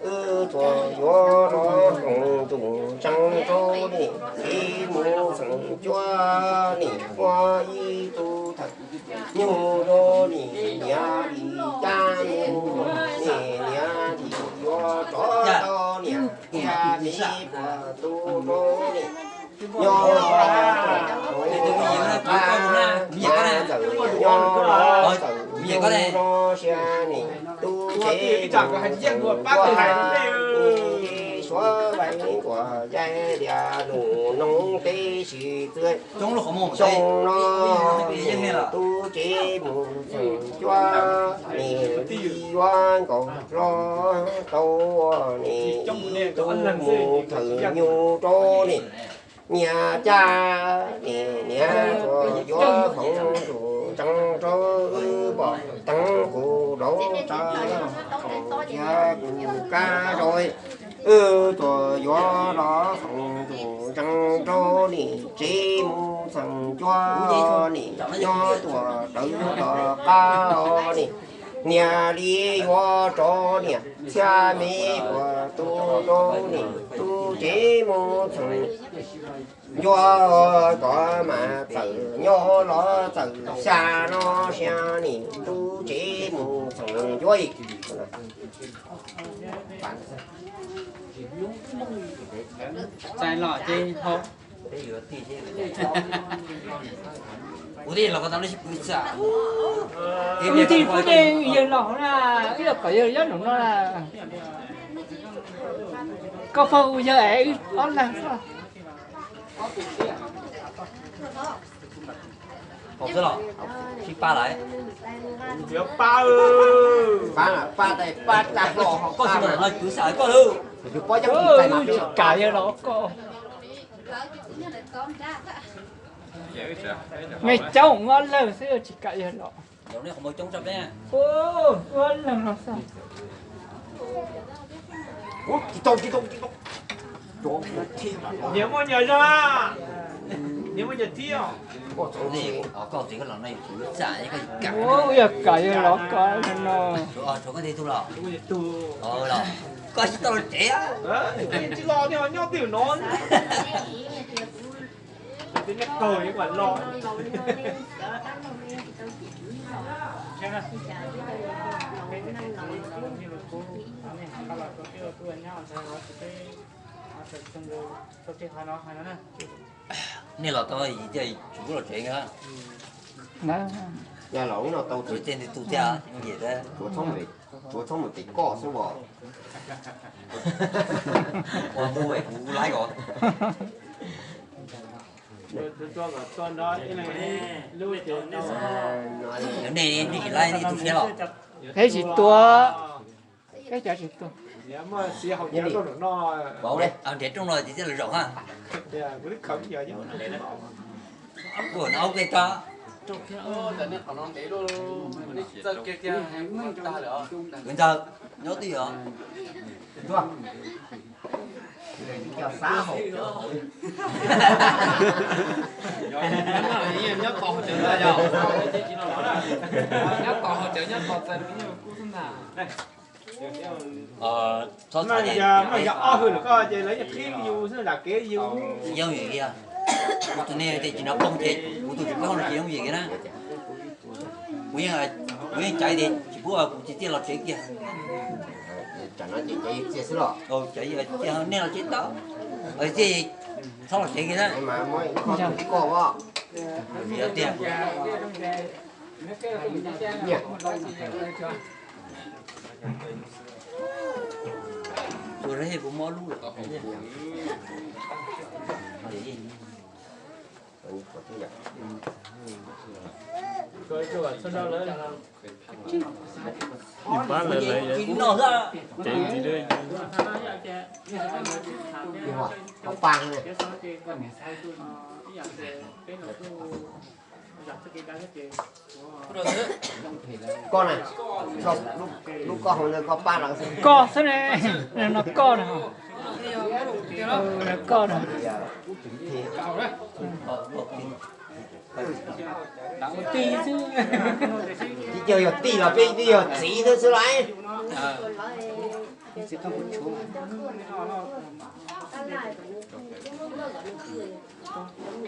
Wb tsuas yuav los foom ntuj ntseeg rau nej txiv mus xeem cuab, nej muaj ib tug thawm nyuj rau nej niam li dab mus. Nej niam li yuav rov tau niam thiab txiv puag tu rau nej nyob los tau, mas txawm nyob los txawm yug no sia nej tub tsev mus xeem cuab, suav hauv nruas yaj dias nus noog teb si txwv. Xyoo no nej tub tsev mus xeem cuab, nej li yuav nkaus los tau, nej ib tug mus thawm nyuj rau nej niam caj, nej niam tsuas yuav foom ntuj ntseeg rau wb pom teeb kuv laus tso, kooj zia tus kab zau. Wb tsuas yuav los foom ntuj ntseeg rau nej tsev mus xeem cuab, nej nyob tuaj rawv tom qab os, nej niam li yuav rov niam thiab me puag tu rau nej tub tsev mus xeem cuab, kom mas txawm nyob los txawm xya no sia nej tub tsev mus xeem cuab. Txais los ces hau. Kuv tij los ko tau lub sib pw txam. Kuv tij kuv tij yawg los hauv na, ib los kom yawg nyob nraum no na. Koj pog yawg es wb ob leeg xwb. Hauv xwb los sib pab lawm. Pab, pab tais pab tag hlo. Koj tsis mus no kuv xav koj lawm. Wb tsis kam yawg los koj. Me coob ob leeg xwb tsis kam yawg los. Ua leeg los xwb. Niam muaj nyuam zog, niam muaj nyuam thib. Ua yog kam yawg los koj no. Koj tsis tau los tsev. Tsis los nyob twj no. Nej los tau yim tiag, tsis pub los tsev na. Yog los ub no tau tsev tej nti tu thiab, yooj yim thiab. Tsuav txhob mus tes koj xwb os. Ua ntu kuv laib os. Nej, nej tsis laib nej tu siab los? Peb tsis tua, peb cov tsis tua. Nrhiav rooj no ces thiaj li zaum ha. Kuv no aub ke tso. Kwv ntxawg, nyob twj ywm. Nyob tos hauv cawv, nyob tos hauv cawv, nyob tos txais me nyuam kub xwb ntag. Txhob txhawj, yog ob hwj lawm koj ces lawv yeej qhib yus xwb, zam kev yus. Yooj yim kiag. Kuv tus neeg tias tsis nov ploog ces kuv tus tsis ploog no ces yooj yim kiag na. Kuv yeej Kuv yeej caiv tias tsis pub kuv tsis txiaj los tsev kiag. Caiv nej los tsev tau, txiaj txhob los tsev kiag na. Tiag. Ua kuv mob lub lawm. Ib pab lawv lawv ceev ntxiv. Koj na, lub koj hauv no koj pab lawv xwb. Koj xwb ne, no koj na. Koj na. Tsis yog tij los peb twb yog txiv xwb xwb lauj.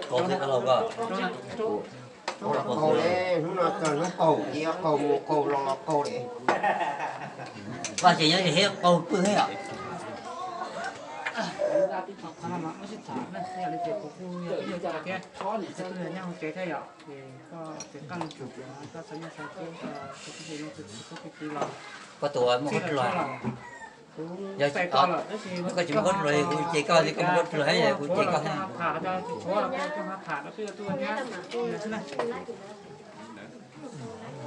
Qaug thiab qaug koj. Qaug li, hnub no txog hnub qaug, cia qaug mus qaug los los qaug li. Koj ces nyob ces thiab qaug pw thiab yom. Koj tus muaj qhov hlua, yog koj tsis muaj qhov hlua kuv ces koj, koj muaj qhov hlua thiab kuv ces koj thiab.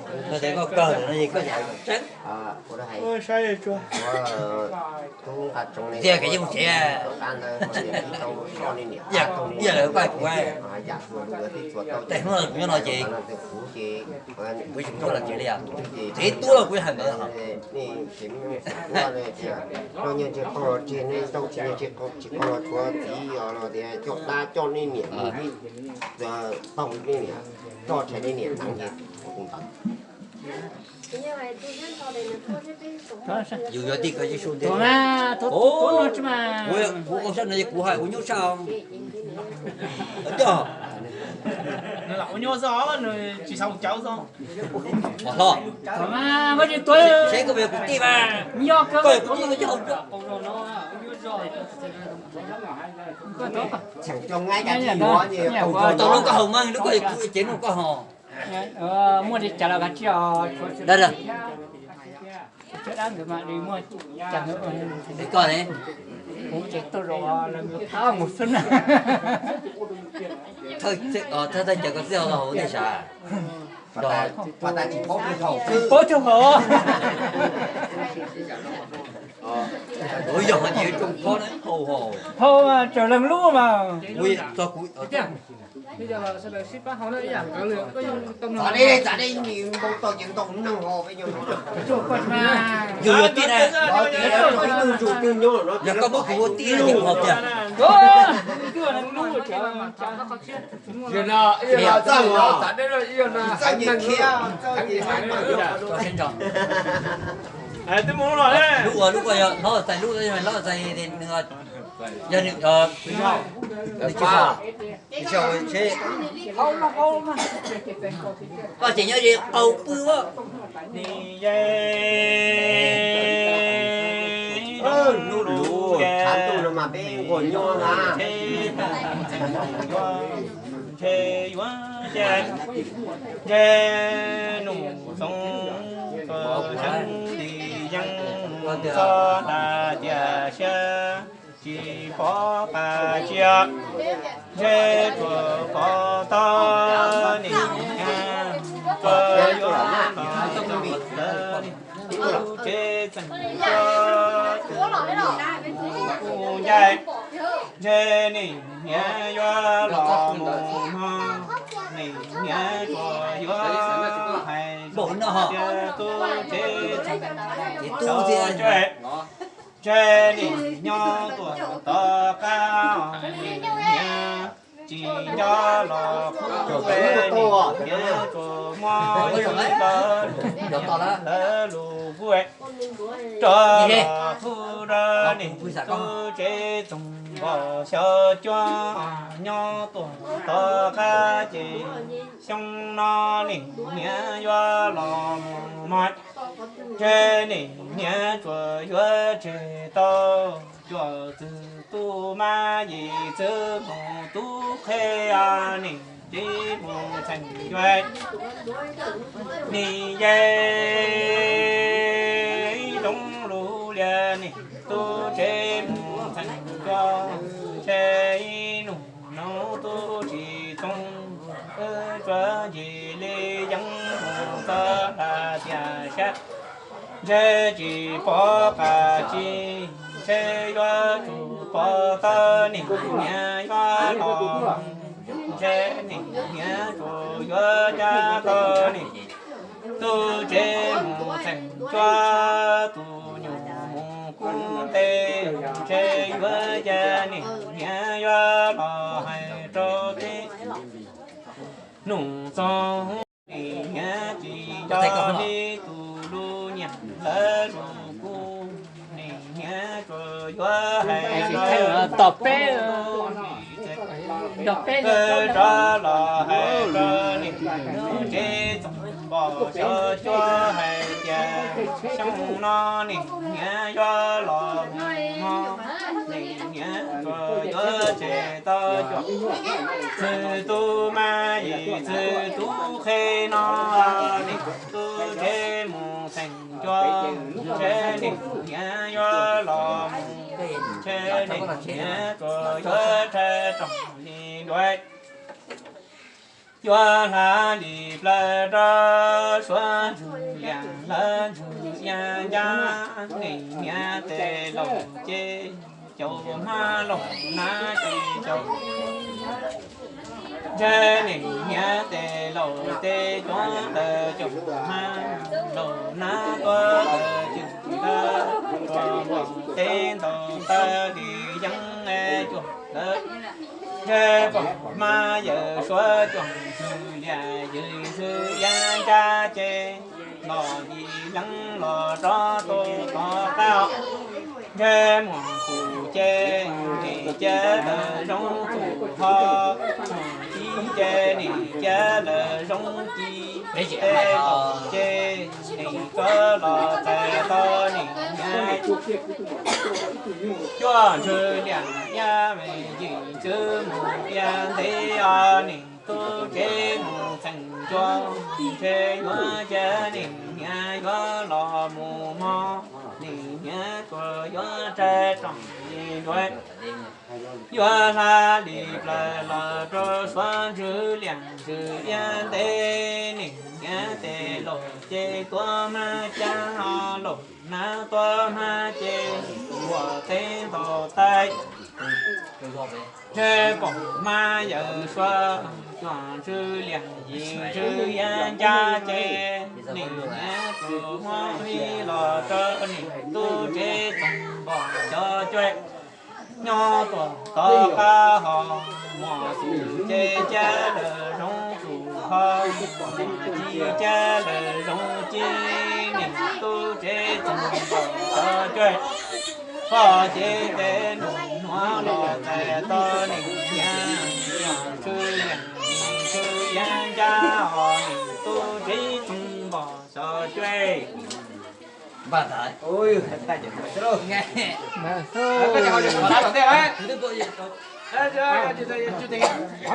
Koj tias koj kawg lawm no es koj yam tseeb. Tiag kev yeej mus tsev. Ib yam li koj kuv, tej hnub kuv nyob no ces kuv tsis tuaj los tsev li os. Tsev tuaj los kuv hais ntawd. Tsis qaug los tseg, nej tau tsis, tsis qaug los tshuav txiv os, los tias coj dab coj nej niam mus tau nej niam, coj tshais nej niam ntawd ces kuv ntawd. Yus yuav tij ko Yexus ntiag. Kuv ua sab no kuv hais ua nyuaj sab. Coj. Ua nyuaj xwb, tsis xav ua cawv xwb. Hlo. Seb koj yog kuv tij mas. Koj yog kuv tij, tau lub koj haus mas, lub koj yog kuv cev lub koj haus. Muaj li cas los kav tsij. Koj ne, kuv ces tuaj zaum los mus xwb na. Thawj thawj caw koj txij hauv tej sav. Paub tug hauv. Ua yog ces tsoo phob na, hau hau. Hau mas tsaws leeg lub mas. Txav deb, txav deb, npau taws ces ntau neeg ho peb nyob no. Yus yog tij na, yog koj muab kuv ua tij no ces kuv ho tiag. Lub ua lub ko yog hlob txais, lub hlob txais nws yog nws, nws tsis pom. Koj ces nyob ze qaug pw. Lub lub tshav ntuj no mas peb nquag nyob na. Ntshe yuav ntshe ntshe num xoov txog xeeb tis yeej txog nta cia siab tsis pov qab tsiaj. Ntshe tsuas pov tau nim tsuas yuav los txog ntawd nim tub tsev txeem tso tus kuj ncaim. Ntshe nim niam yuav los mus no, nim niam tsuas yuav hais tias tub tsev txeem tso tsuj. Ntshe nim nyob tuaj tom qab, nim niam tsis nco los kuj nim niam tsuas muab ib lawv lus kuj rov los kuj rau nim tub tsev txeem nkaus xyov cuab nyob tuaj tom qab ces Xyoo no niam hniav yuav los mus mog, ntshe niam hniav tsuas yuav tseg tau cuam txwg tub mab yim txwv mus tub qhe os, niam tsev mus txheem cuag niam yau zoo lub liaj, niam tub tsev mus txheem cuag ntshe ib nus no tub tsis txoov, wb tsuas ncig li yeeb mus txog hla tias sab ntshe tsis pom qab tsis, ntshe yuav tsum pom tau niam hniav yuav los, ntshe niam hniav tsuas yuav cab tau niam tub tsev mus txheem cuag tus nyuam mus kub ntej, ntshe yuav cas niam hniav yuav los hais rau peb nug txog niam hniav tsis nco li tus lub nyiam lawv lus kuv, niam hniav tsuas yuav hais rau peb, rov los hais rau niam tub tsev txoov npom xyov cuab hais tias xyoo no niam hniav yuav los mus mog, niam hniav tsuas yuav tseg tau cuam txwg tub mab yim txwv tub qhe no, niam tub tsev mus txheem cuag ntshe niam hniav yuav los mus, ntshe niam hniav tsuas yuav rhais rooj li nruav. Yuav hla li plaws rau suav ntswg liam lawv ntswg yaj ncaj, niam hniav tes laus ces caum hmab, laus hnav ces caum, ntshe niam hniav tes laus ces cuav taws caum hmab, laus hnav tuav taws cwm tawv, tsuas npog teb ntaus taw li yeeb cuag lawv. Ntshe pom hmab yawm suav cuag ntswg liam yawg ntswg yaj ncaj ces los yim leeb los rov tuaj tov qab. Ntshe muam kuv ces nim cia lawm zoo txuj ho, muam txiv ces nim cia lawm zoo ci, tej laus ces nim koj los txais tau niam hniav cuag ntswg liam yaj me yim txwv mus ib ntev os, niam tub tsev mus txheem cuag ntshe yuav cas niam hniav yuav los mus mog, niam hniav tsuas yuav rhais rooj li nruav. Yuav hla li plaws los rau suav ntswg liam ntswg ib ntev, niam hniav tes laus ces tuav hmab cab, laus hnav tuav hmab ces npog teb ntaus taw. Ntshe pom hmab yawm suav cuag ntswg liam yim ntswg yaj ncaj ces niam hniav tsuas muab vij los rau niam tub tsev txoov npog xyov cuag. Nyob tuaj tov qab ho, muam kuv ces cia lawm zoo txuj ho, muam txiv cia lawm zoo ci, niam tub tsev txoov npog xyov cuag. Pog ces tes nus nuav los txais tau niam hniav, yog tshwj liam tshwj yaj ncaj os, niam tub tsev txoov npog xyov cuag. Qhov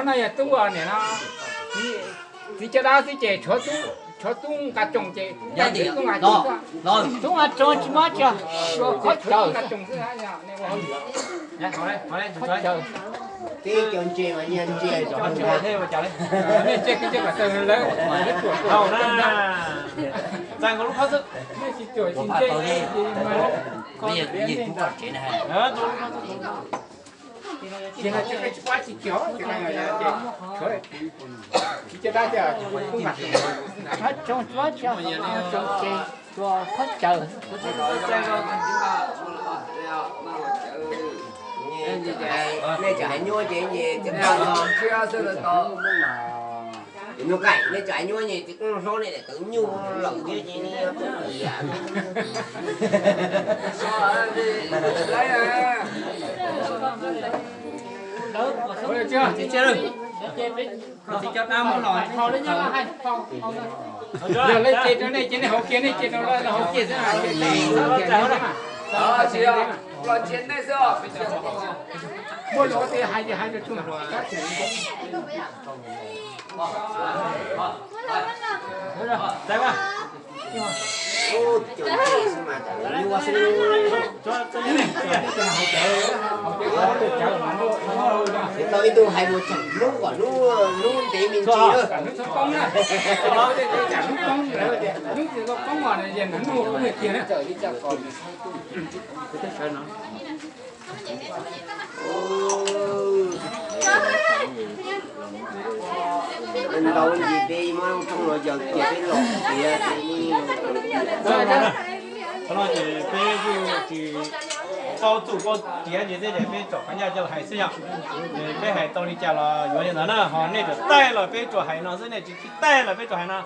no yog tub niam no, txiv caj dab xwb ces tshuav tub nqa tsoos ces tub nqa tsoos, tub nqa tsoos tsis muaj cov, qhov chaw nqa tsoos xwb. Tib cov ntse mas nyiag ntse. Txais nkaus lub qhov xwb. Qhov tsoos tsuav tsis, tsuas qhov chaw. Nej tseem hais nyuaj ces, nej tseem hais nyuaj ces txiv qoob hlob nej daim tawv nyuj lawm thiab ces nej pheej iam. Txiv coj dab muab los, yog leej ce rau nej ces nej haus kiag, nej ce rau lawv haus kiag xwb. Muaj lus tias hais ces hais rau tsuj. Tau ib tug hais mus tseem hnub kom hnub, hnub ntev me ntsis. Ntau ntsis peb muab rooj los yaws kiag peb los tiav. Qhov no ces peb yeej tsis paub txuj paub tiav ces tej zaum peb tsom qhov ncaj coj los hais xwb yom. Peb hais tau li cas los yuav li ntawd na, ho nej tseem taij los peb tsuas hais no xwb, nej tsis taij los peb tsuas hais no.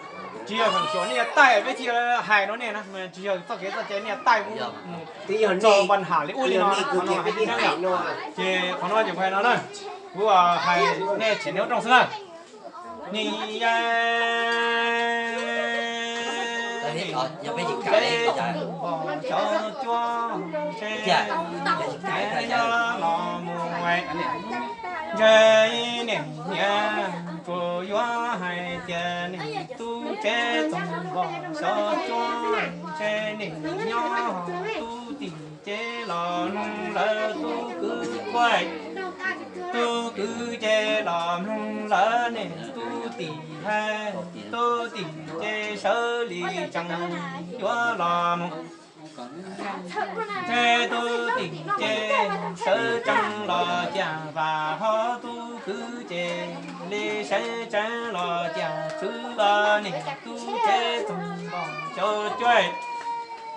Tsis yog thaum xyuas nej yuav taij peb thiaj hais rau nej na, tsis yog txoj kev txoj cai nej yuav taij mus txog npa ham li ub li no, qhov no hais tib neeg yom. Ces qhov no ces kuv hais no na, kuv hais nej tseem nyob rooj xwb na. Nim, nim, pom xyov cuab ntshe nyob los mus ntshe niam niam tsuas yuav hais tias niam tub tsev txoos npom xyov cuab ntshe niam nyob tub tim ces los mloog lawv tub kwv quaj, tub kwv ces los mloog lawv niam tub tim hais, tub tim ces sawv li tsees yuav los mus. Ntshe tub tim ces sawv tsees los cas vam ho tub kwv ces li sawv tsees los cas tswv los niam tub tsev txoos npom xyov cuab.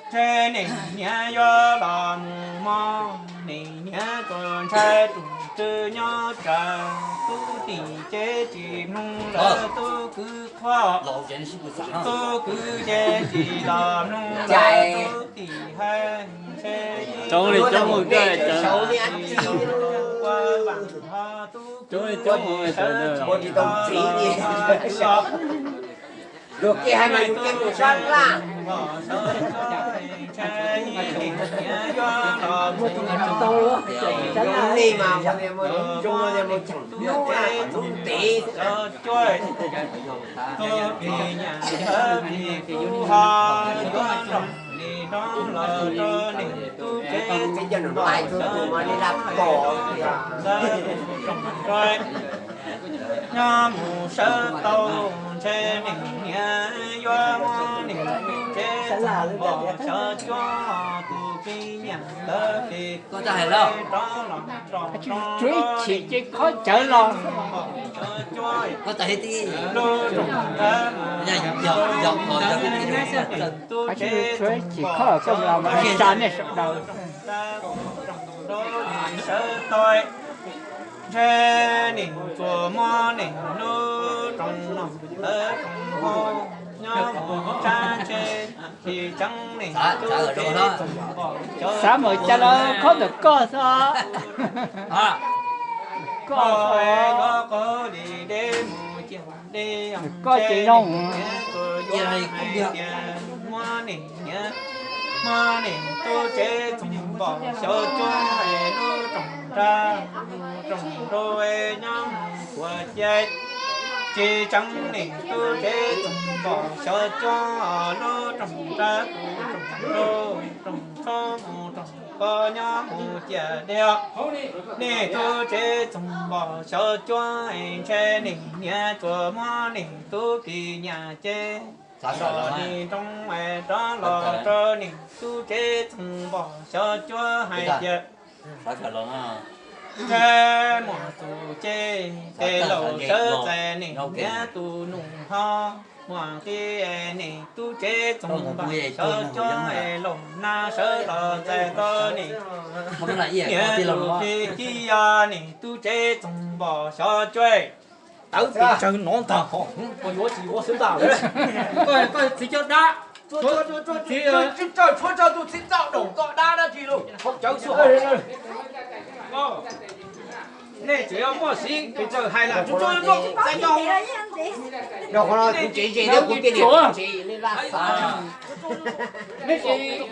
Ntshe niam niam yuav los mus mog, niam niam tsuas ntshai tus tswv nyob tsawv, tub tim ces tsis mloog lawv tub kwv qhuab, tub kwv ces tsis los mloog lawv tub tim hais, ntshe ib tug tsis los mloog ua vam ho tub kwv ces sawv tsees los tsis los. Luag kev hais mas yus kev mus sab laj. Nej mas ua niag mus tseem hnub na, kom hnub ntev. Peb coj nws lais tuaj tus mas nej laj pom. Nyob mus sawv tau ntshe niam niam yuav muab niam tub tsev txoos npom xyov cuab tus pib niam lawv pem koj txawj hais lawm. Tsuav ib chim ces khob cawv los. Koj txawj hais tib lub rooj ntawd mus tub tsev txoos npom xyov cuab tus pib niam lawv pem koj txawj hais lawm. Sawv tau ntshe niam tsuas muab niam lub rooj no lawv rooj hauv nyob mus tsab ntshe tsis tseeb niam tub tsev txoos npom xyov cuab. Xav mus cas los khob ntawm koj xwb. Koj yuav qaug li deb mus cia deb, koj ces zoo. Tsuas yuav hais tias muab niam niam, muab niam tub tsev txoos npom xyov cuab es lub rooj nrag, rooj nrag nyob mus kuav cai. Tsis tseeb niam tub tsev txoos npom xyov cuab lub rooj nrag, rooj nrag, rooj txhob mus rooj koj nyob mus cia deb. Niam tub tsev txoos npom xyov cuab es ntshe niam niam tsuas muab niam tub pib niam ces los nim nroo es rov los rau niam tub tsev txoos npom xyov cuab hais tias ntshe muaj tus ces tes laus sawv txais niam niam tus nus ho muaj nqi es niam tub tsev txoos npom xyov cuab es laus nab sawv los txais tau niam niam tus qi ci yog niam tub tsev txoos npom xyov cuab. Tawv pes tsawg no ntag, koj yuav tsis yuav xwb ntag. Koj txiv coj dab, txiv tshuav tsawg tus txiv txoj daum koj dab dab tsi lauj, haus cawv xwb. Nej tseem yuav muaj xiv pes tsawg hais lawm, tsuav tsuav tsuav txais nco hauv no. Rau qhov no kuv tsev ze thiab kuv tiaj niam tsev nej laj xav. Nej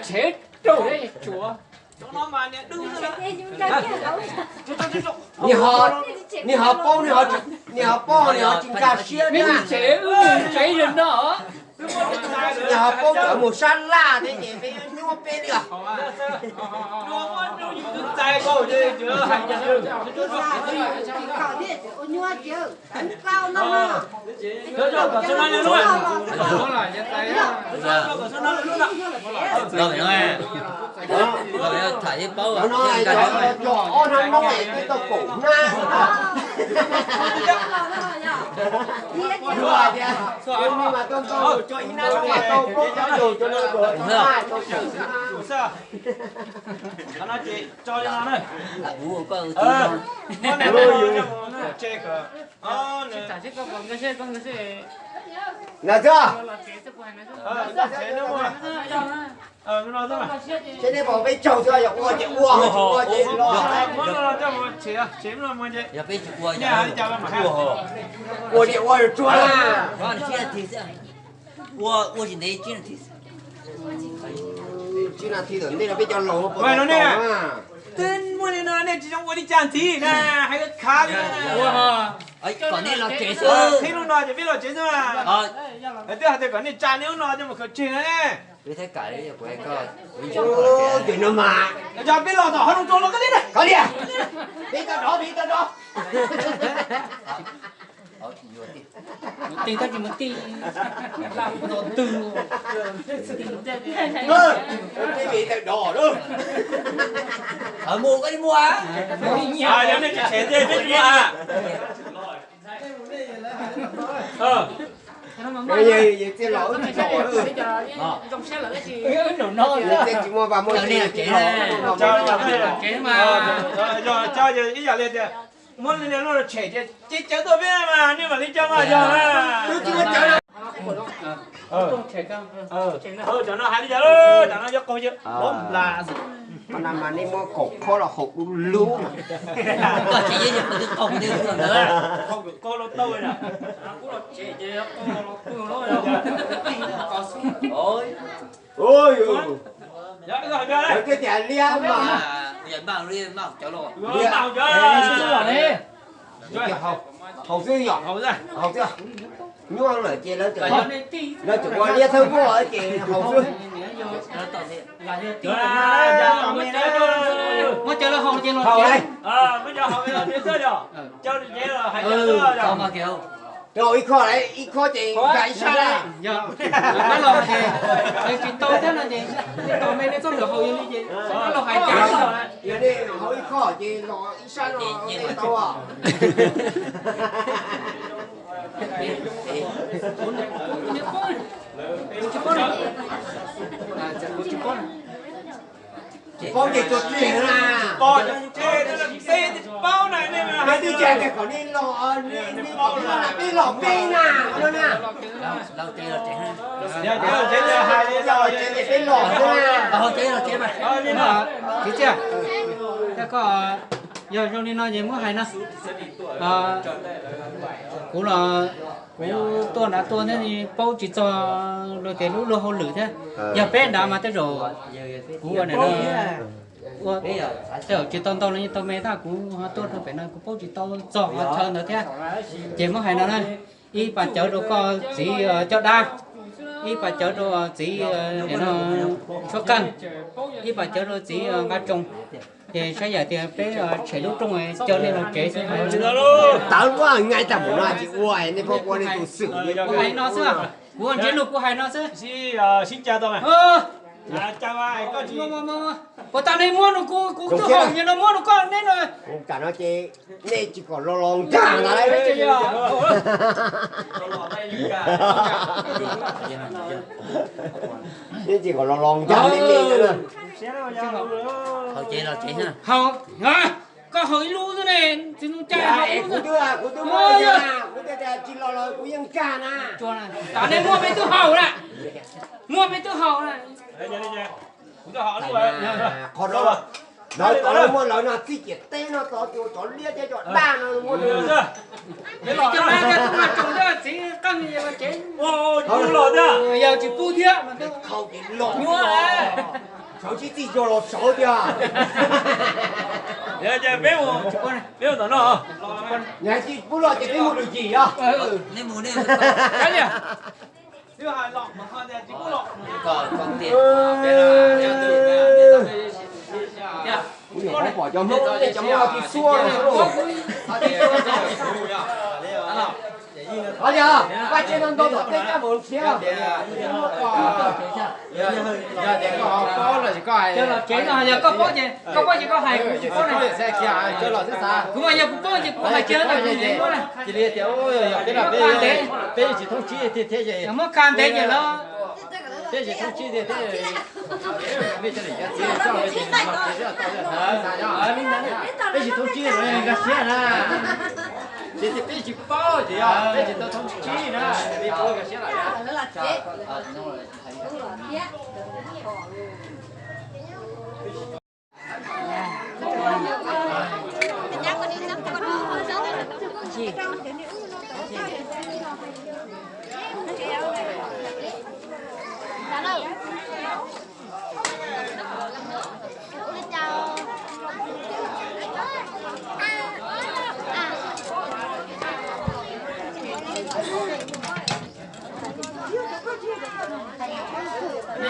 tsev rau tsuav. Nws ho, nws ho paub, nws ho, nws ho paub, nws ho tsis nkag siab na. Nws ho paub cov mus sab laj thiab ces peb nyuaj peb li os. Los no, los no tham thiab paub. Cov ob hnab noob es peb tau kaum hnab. Tau ib hnab noob mas tau plaub hnab yus cov no tau kaum hnab. Ntawd xwb, seb nej pom peb tsaug xwb, yog ua ces ua, tsis ua ces los. Yog peb tsis ua, ua ces ua tsuag tsuag. Ua, ua tsis ntev tsib nas this. Tsib nas this tawm ntej no peb cov laus puas tau na. Twb muaj li no nej tsis zoo ua li cas ntxiv na, hais khav li. Kom nej los tsev xwb. Qhib lub no ces peb los tsev xwb. Twb hais tias kom nej tsa nej lub no coj mus khaws tseg na. Cov peb los tom hauv lub tso los koj li na. Koj li, peb tau dov, peb tau dov. Mus ti tab sis mus ti, mus tus, mus ti mus ti. Mus koj li mus. Yog nej tsis tshem ntxiag peb tsis mus. Txiaj los wb tsis tau, txiaj tsis muaj vaj muaj tsev. Ib yam li tias muab li niag lub tshem ces cawv tuaj peb mas nej mam li coj mas yog. Cov no hais li cas, cov no yuav qaug cia, nplas xwb. Qhov no mas nej muab kaum khob los haus du lug. Qaug los tau. Thiab tias liab mas. Haus xwb yom, haus xwb. Nyuaj lawm ces lawv, lawv tseem ua liab thawb vuaj ces haus xwb. Muab cov lawv haus ces los tsev. Rau ib khob, ib khob ces nkag ib sab na. Yog, yog tsis tau thiab no ces nej tos me nej txoj lwm haus yog li ces nej los hais cas. Yog nej haus ib khob ces los ib sab no tau. Tsis paub ces tsuas tseg na. Paub na, peb twb tsis hais tias kom nej los, nej kom peb los na, peb los peb na, no na. Yog tsev ces peb los xwb na. Txiv Txiaj, koj yog zoo li no ces muab hais no. Kuv los kuv tuaj nrad tuaj thiab paub tsis txog luag tias lub luag hauj lwm thiab. Yog peb nrad mas tej zaum kuv ua, tej zaum tsis tau ntau los yeej tau me tab kuv ho tuaj rau pem no kuv paub tsis tau txog qhov chaw ntawd thiab. Ces muab hais no na, ib pas cawv rau koj txiv coj dab, ib pas cawv rau txiv niam no tshuab qeej, ib pas cawv rau txiv nqa tsoo. Ces saib yam tias peb tshem lub rooj caw nej los tsev xwb. Tawv luaj nyaij tag mus no tsis ua, nej pheej ua nej tus xwm. Kuv hais no xwb, kuv ua ntsiab lus kuv hais no xwb. Puas tas nej muab rau kuv, kuv twb haum nyias no muab rau koj neb no. Kuv kam no ces nej tsis kom los los nkag lawm. Nej tsis kom los los nkag li li na. Haus ces los tsev na. Haus, koj haus ib lub xwb ne, txiv nus cai haus ib lub xwb. Kuv twb, kuv twb muab, kuv tias tsis los los kuv yeej nkag na. Tas nej muaj peb twb haus na. Muaj peb twb haus na. Qhov no, Lawv tod muaj lawv no txij ciam teb no tod ua tsov liab thiab cov daj no muaj. Yog tsis pub thiab, khau ces los, sawv tsis txij yog los sawv tiag. Peb mus tom no, nws tsis pub los ces peb mus lwm yim os. Kuv nyuam qhuav pom cov Hmoob, cov Hmoob tib suab. Ov li, vaj tse no ntau tom tej kab mus thiab. Yog tias koj paub los sis koj hais, yog koj paub ces koj hais, kuv tsis paub na. Kuv mas yog kuv paub ces kuv hais kiag ntawm kuv muab na. Cia li tias, yog peb, peb tsis thoob tsib thiab ces muab ka ntev ces los. Peb tsis thoob tsib thiab, peb cov niam cov txiv coj peb tsis thoob tsib los tau, peb tsis thoob tsib los nkag siab na. Ces tias peb tsis paub ces yog peb tsis tau thoob tsib na, peb paub nkag siab lawm.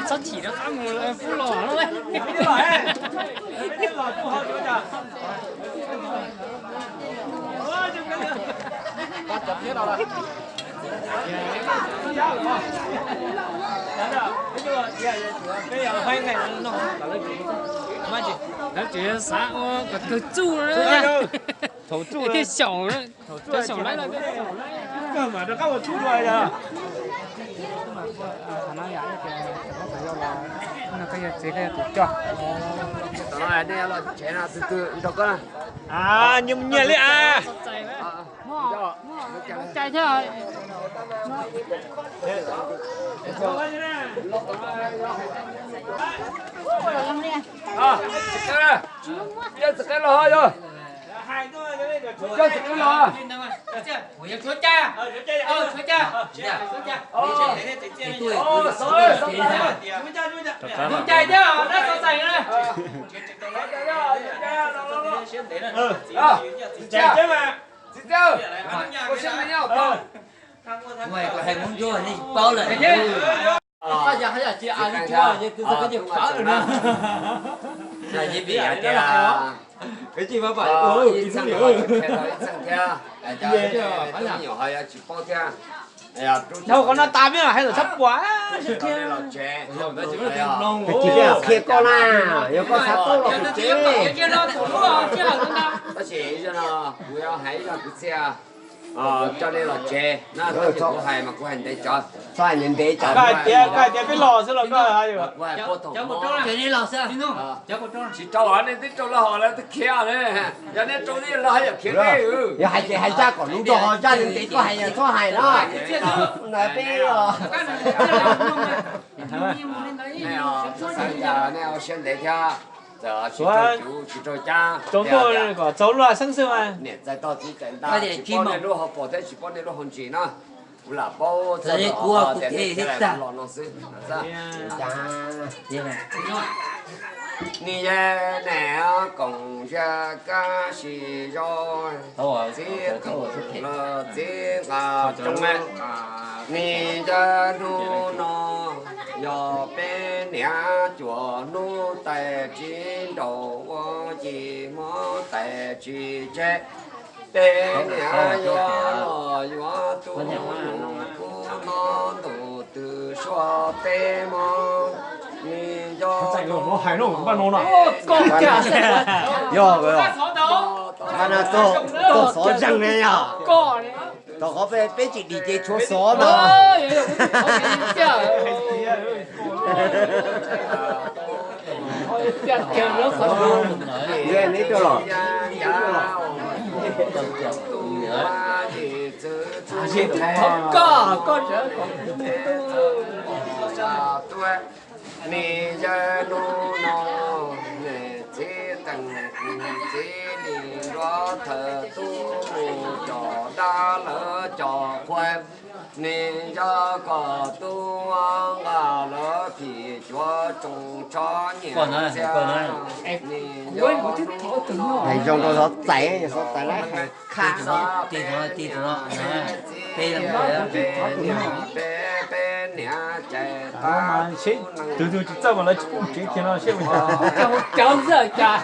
Txhob chim rov qab mus, pub los. Lawv tseem xav ua kom kawg txuj thiaj xyaum, xyaum lawv. Nyias li a. Cai thiab. Coj txiv qeeb los ho yog. Coj txiv qeeb los. Txiv txiav, ua siab ntev nyob tau. Kuv hais Hmoob Ntsuab nej tsis paub lawm. Koj yog haj yam cia a li cuag ces tus txog koj ces pawv lawm na. Yog ib vim hais tias ib txheej no ho tsis qhia tau ib txheej thiab, cov me nyuam ho yuav tsis paub thiab. Dhau qhov no tas peb hais lawm txhob puas. Tsis qhia koj na, yog koj xav paub los kuv tsev. Tab sis no kuv yuav hais ib zaj kwv txhiaj. Coj nej los tsev na, tab sis kuv hais mas kuv hais ntev tsawv. Txhob hais ntev ntev tsawv. Koj hais tias peb los xwb los koj hais. Kuv hais puag thaum hmo. Tsis rau nej twb rau lawv hos lawv twb khiav ne. Yog nej rau nej los haj yam khiav ne. Yog hais ces hais zaj kom lub nrog ho zaj ntev ntev koj hais txhob hais na. Peb nej ua siab ntev thiab. Txawm tsis raug cub tsis raug cab, kom txaus luag xeeb xwb mas. Niam txais tog txiv txais ntau, tsis paub nej lub hauv paus thiab tsis paub nej lub hauv ntsis na. Kuv lam paub txog tias nej khiav los no xwb. Nws yog niam koom zaj kab sis zoo, txiv koom los txiv nqa rooj. Nws yog hnub no yog peb niam cuam hnub tais tsis nraus ua ci hmo tais tsis tseg. Peb niam yuav los yuav tus nus kub no ntuj twg suav peb hmo. Nws yog Yog, yog, tog xov zeeg ne yog. Tom qhov peb tsis dim ces tshuav xov no. Neb rau los. Nws yog hnub no nws txiv teem Thawj tub mus cov dab lawv cov qhua, nim yog kom tub nqa lawv phim cuav tsoos tsho nyiam txiag. Nim yog hnub no zoo rau xov txais, xov txais lawv hais kha. Tis tus no, tis tus no, peb leeg peb, peb niam cais tag. Tus twg tsis txawj mas lawv tsis pub tsev kiag no seb puas yog. Cov xwb cas.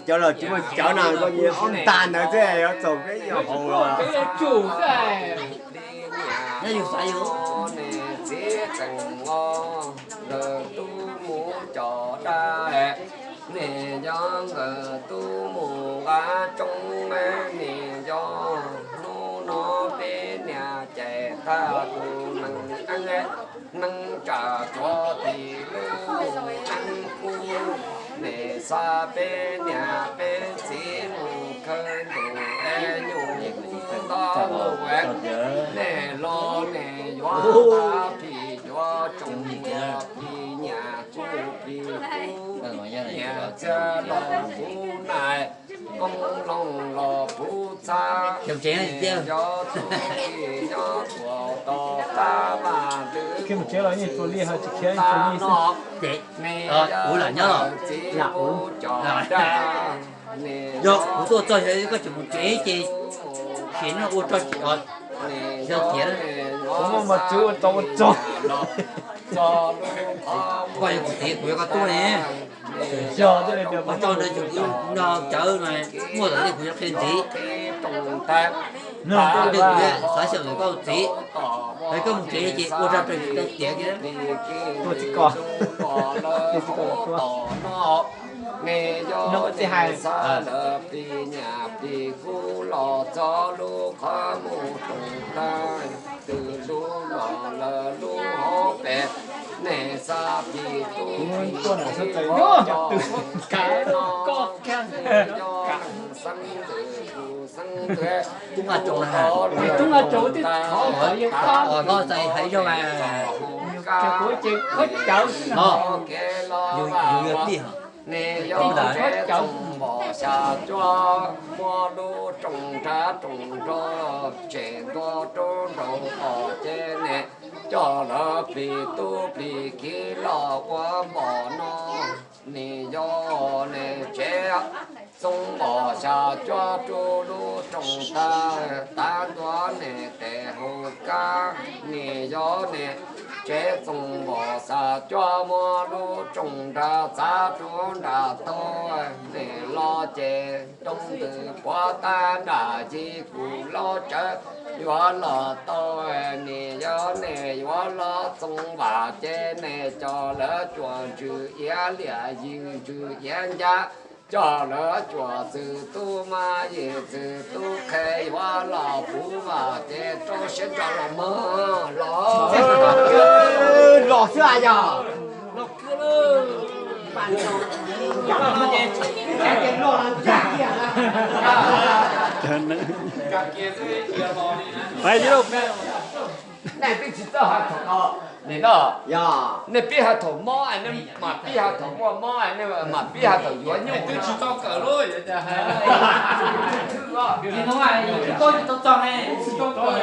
Cov los tsis muaj cov na, koj nyias ob tag ntawd xwb yuav txaus peb yuav haus los. Nyob yus xav yus. Txiv tseem os, nkawd tub mus cov dab, nim yog nkawd tub mus nqa tsoo, nim yog hnub no peb niam cais tag tus nees, nees tsa tsov tim lub nees kub, nim xa peb niam peb txiv mus khaws ntuj es nyuj nto mus, nim los nim yuav phim yuav tsoos, phim nyiam kuv phim kuv nyiam txiag los kuv nais, koob loog los kuv txhab, yog txuas kis nyob txuas tos tab mas twb mus tsev los yeej txuas li ho tsis khiav txuas li xwb. Nim yog txiv kuv cov dab, nim yog kuv tuaj txog yog koj tseem mus tsev ces sim no ua rau yog tiav, kuv muaj mos txwv ua tau ua txog. Koj yog kuv txiv kuv yuav koj tub ne. Yog tias mus txog ntawd ces kuv no cawv no muaj lawm ces kuv yuav qhia ntxiv. Kuv xav xyaum ntawm koj txiv, es koj mus tsev ces ua rau rau tau tiav kiag. Tua txiv ko. Tua txiv ko los tua. Nim yog txiv hais lawv phim nyiam phim kuv los txog lub qhov mus roos tag, twb lub los lawv lub hauv pes, nim xa phim tub phim kuv los txog lub qhov no, nim yog xeeb ntxwv kuv xeeb ntxwv, tub nqa tsaus na, tub nqa tsaus twb thov kom yog kab, hais zoo, kuv ces khaub cawv no, yus yog tij. Nim yog tsev txoos npom xya cuab, muaj lub roos nrad roos nrog, tsev ntua rau nraud os ces nim coj lawv plis tub plis kiv los ua npom no. Nim yog nim tsev txoos npom xya cuab rau lub roos tag, tav ntua nim tes hauv kab. Nim yog nim tsev txoos npom xya cuab muaj lub roos nrad txav rau nram tog, nim los ces roob ntws puav tab nram yig kuv laub tsawv yuav los tau. Nim yog nim yuav los txoos vam ces nim coj lawv cuam ntsws iav liam yig ntsws iav ncaj, coj lawv cuam txwm tub mas yig txwm tub qhe yuav los puv vam ces rau siab ntso los mog los. Los xwb yog. Hais li lauj. Nej peb tsis txawj hais thaum no, nim no, yog nej pib hais thaum mob, nej mam pib hais thaum muaj mob, nej mam pib hais thaum yuav nyuj. Twb tsis tau kawm lub, tsis tau txog ne, tsis tau kawm.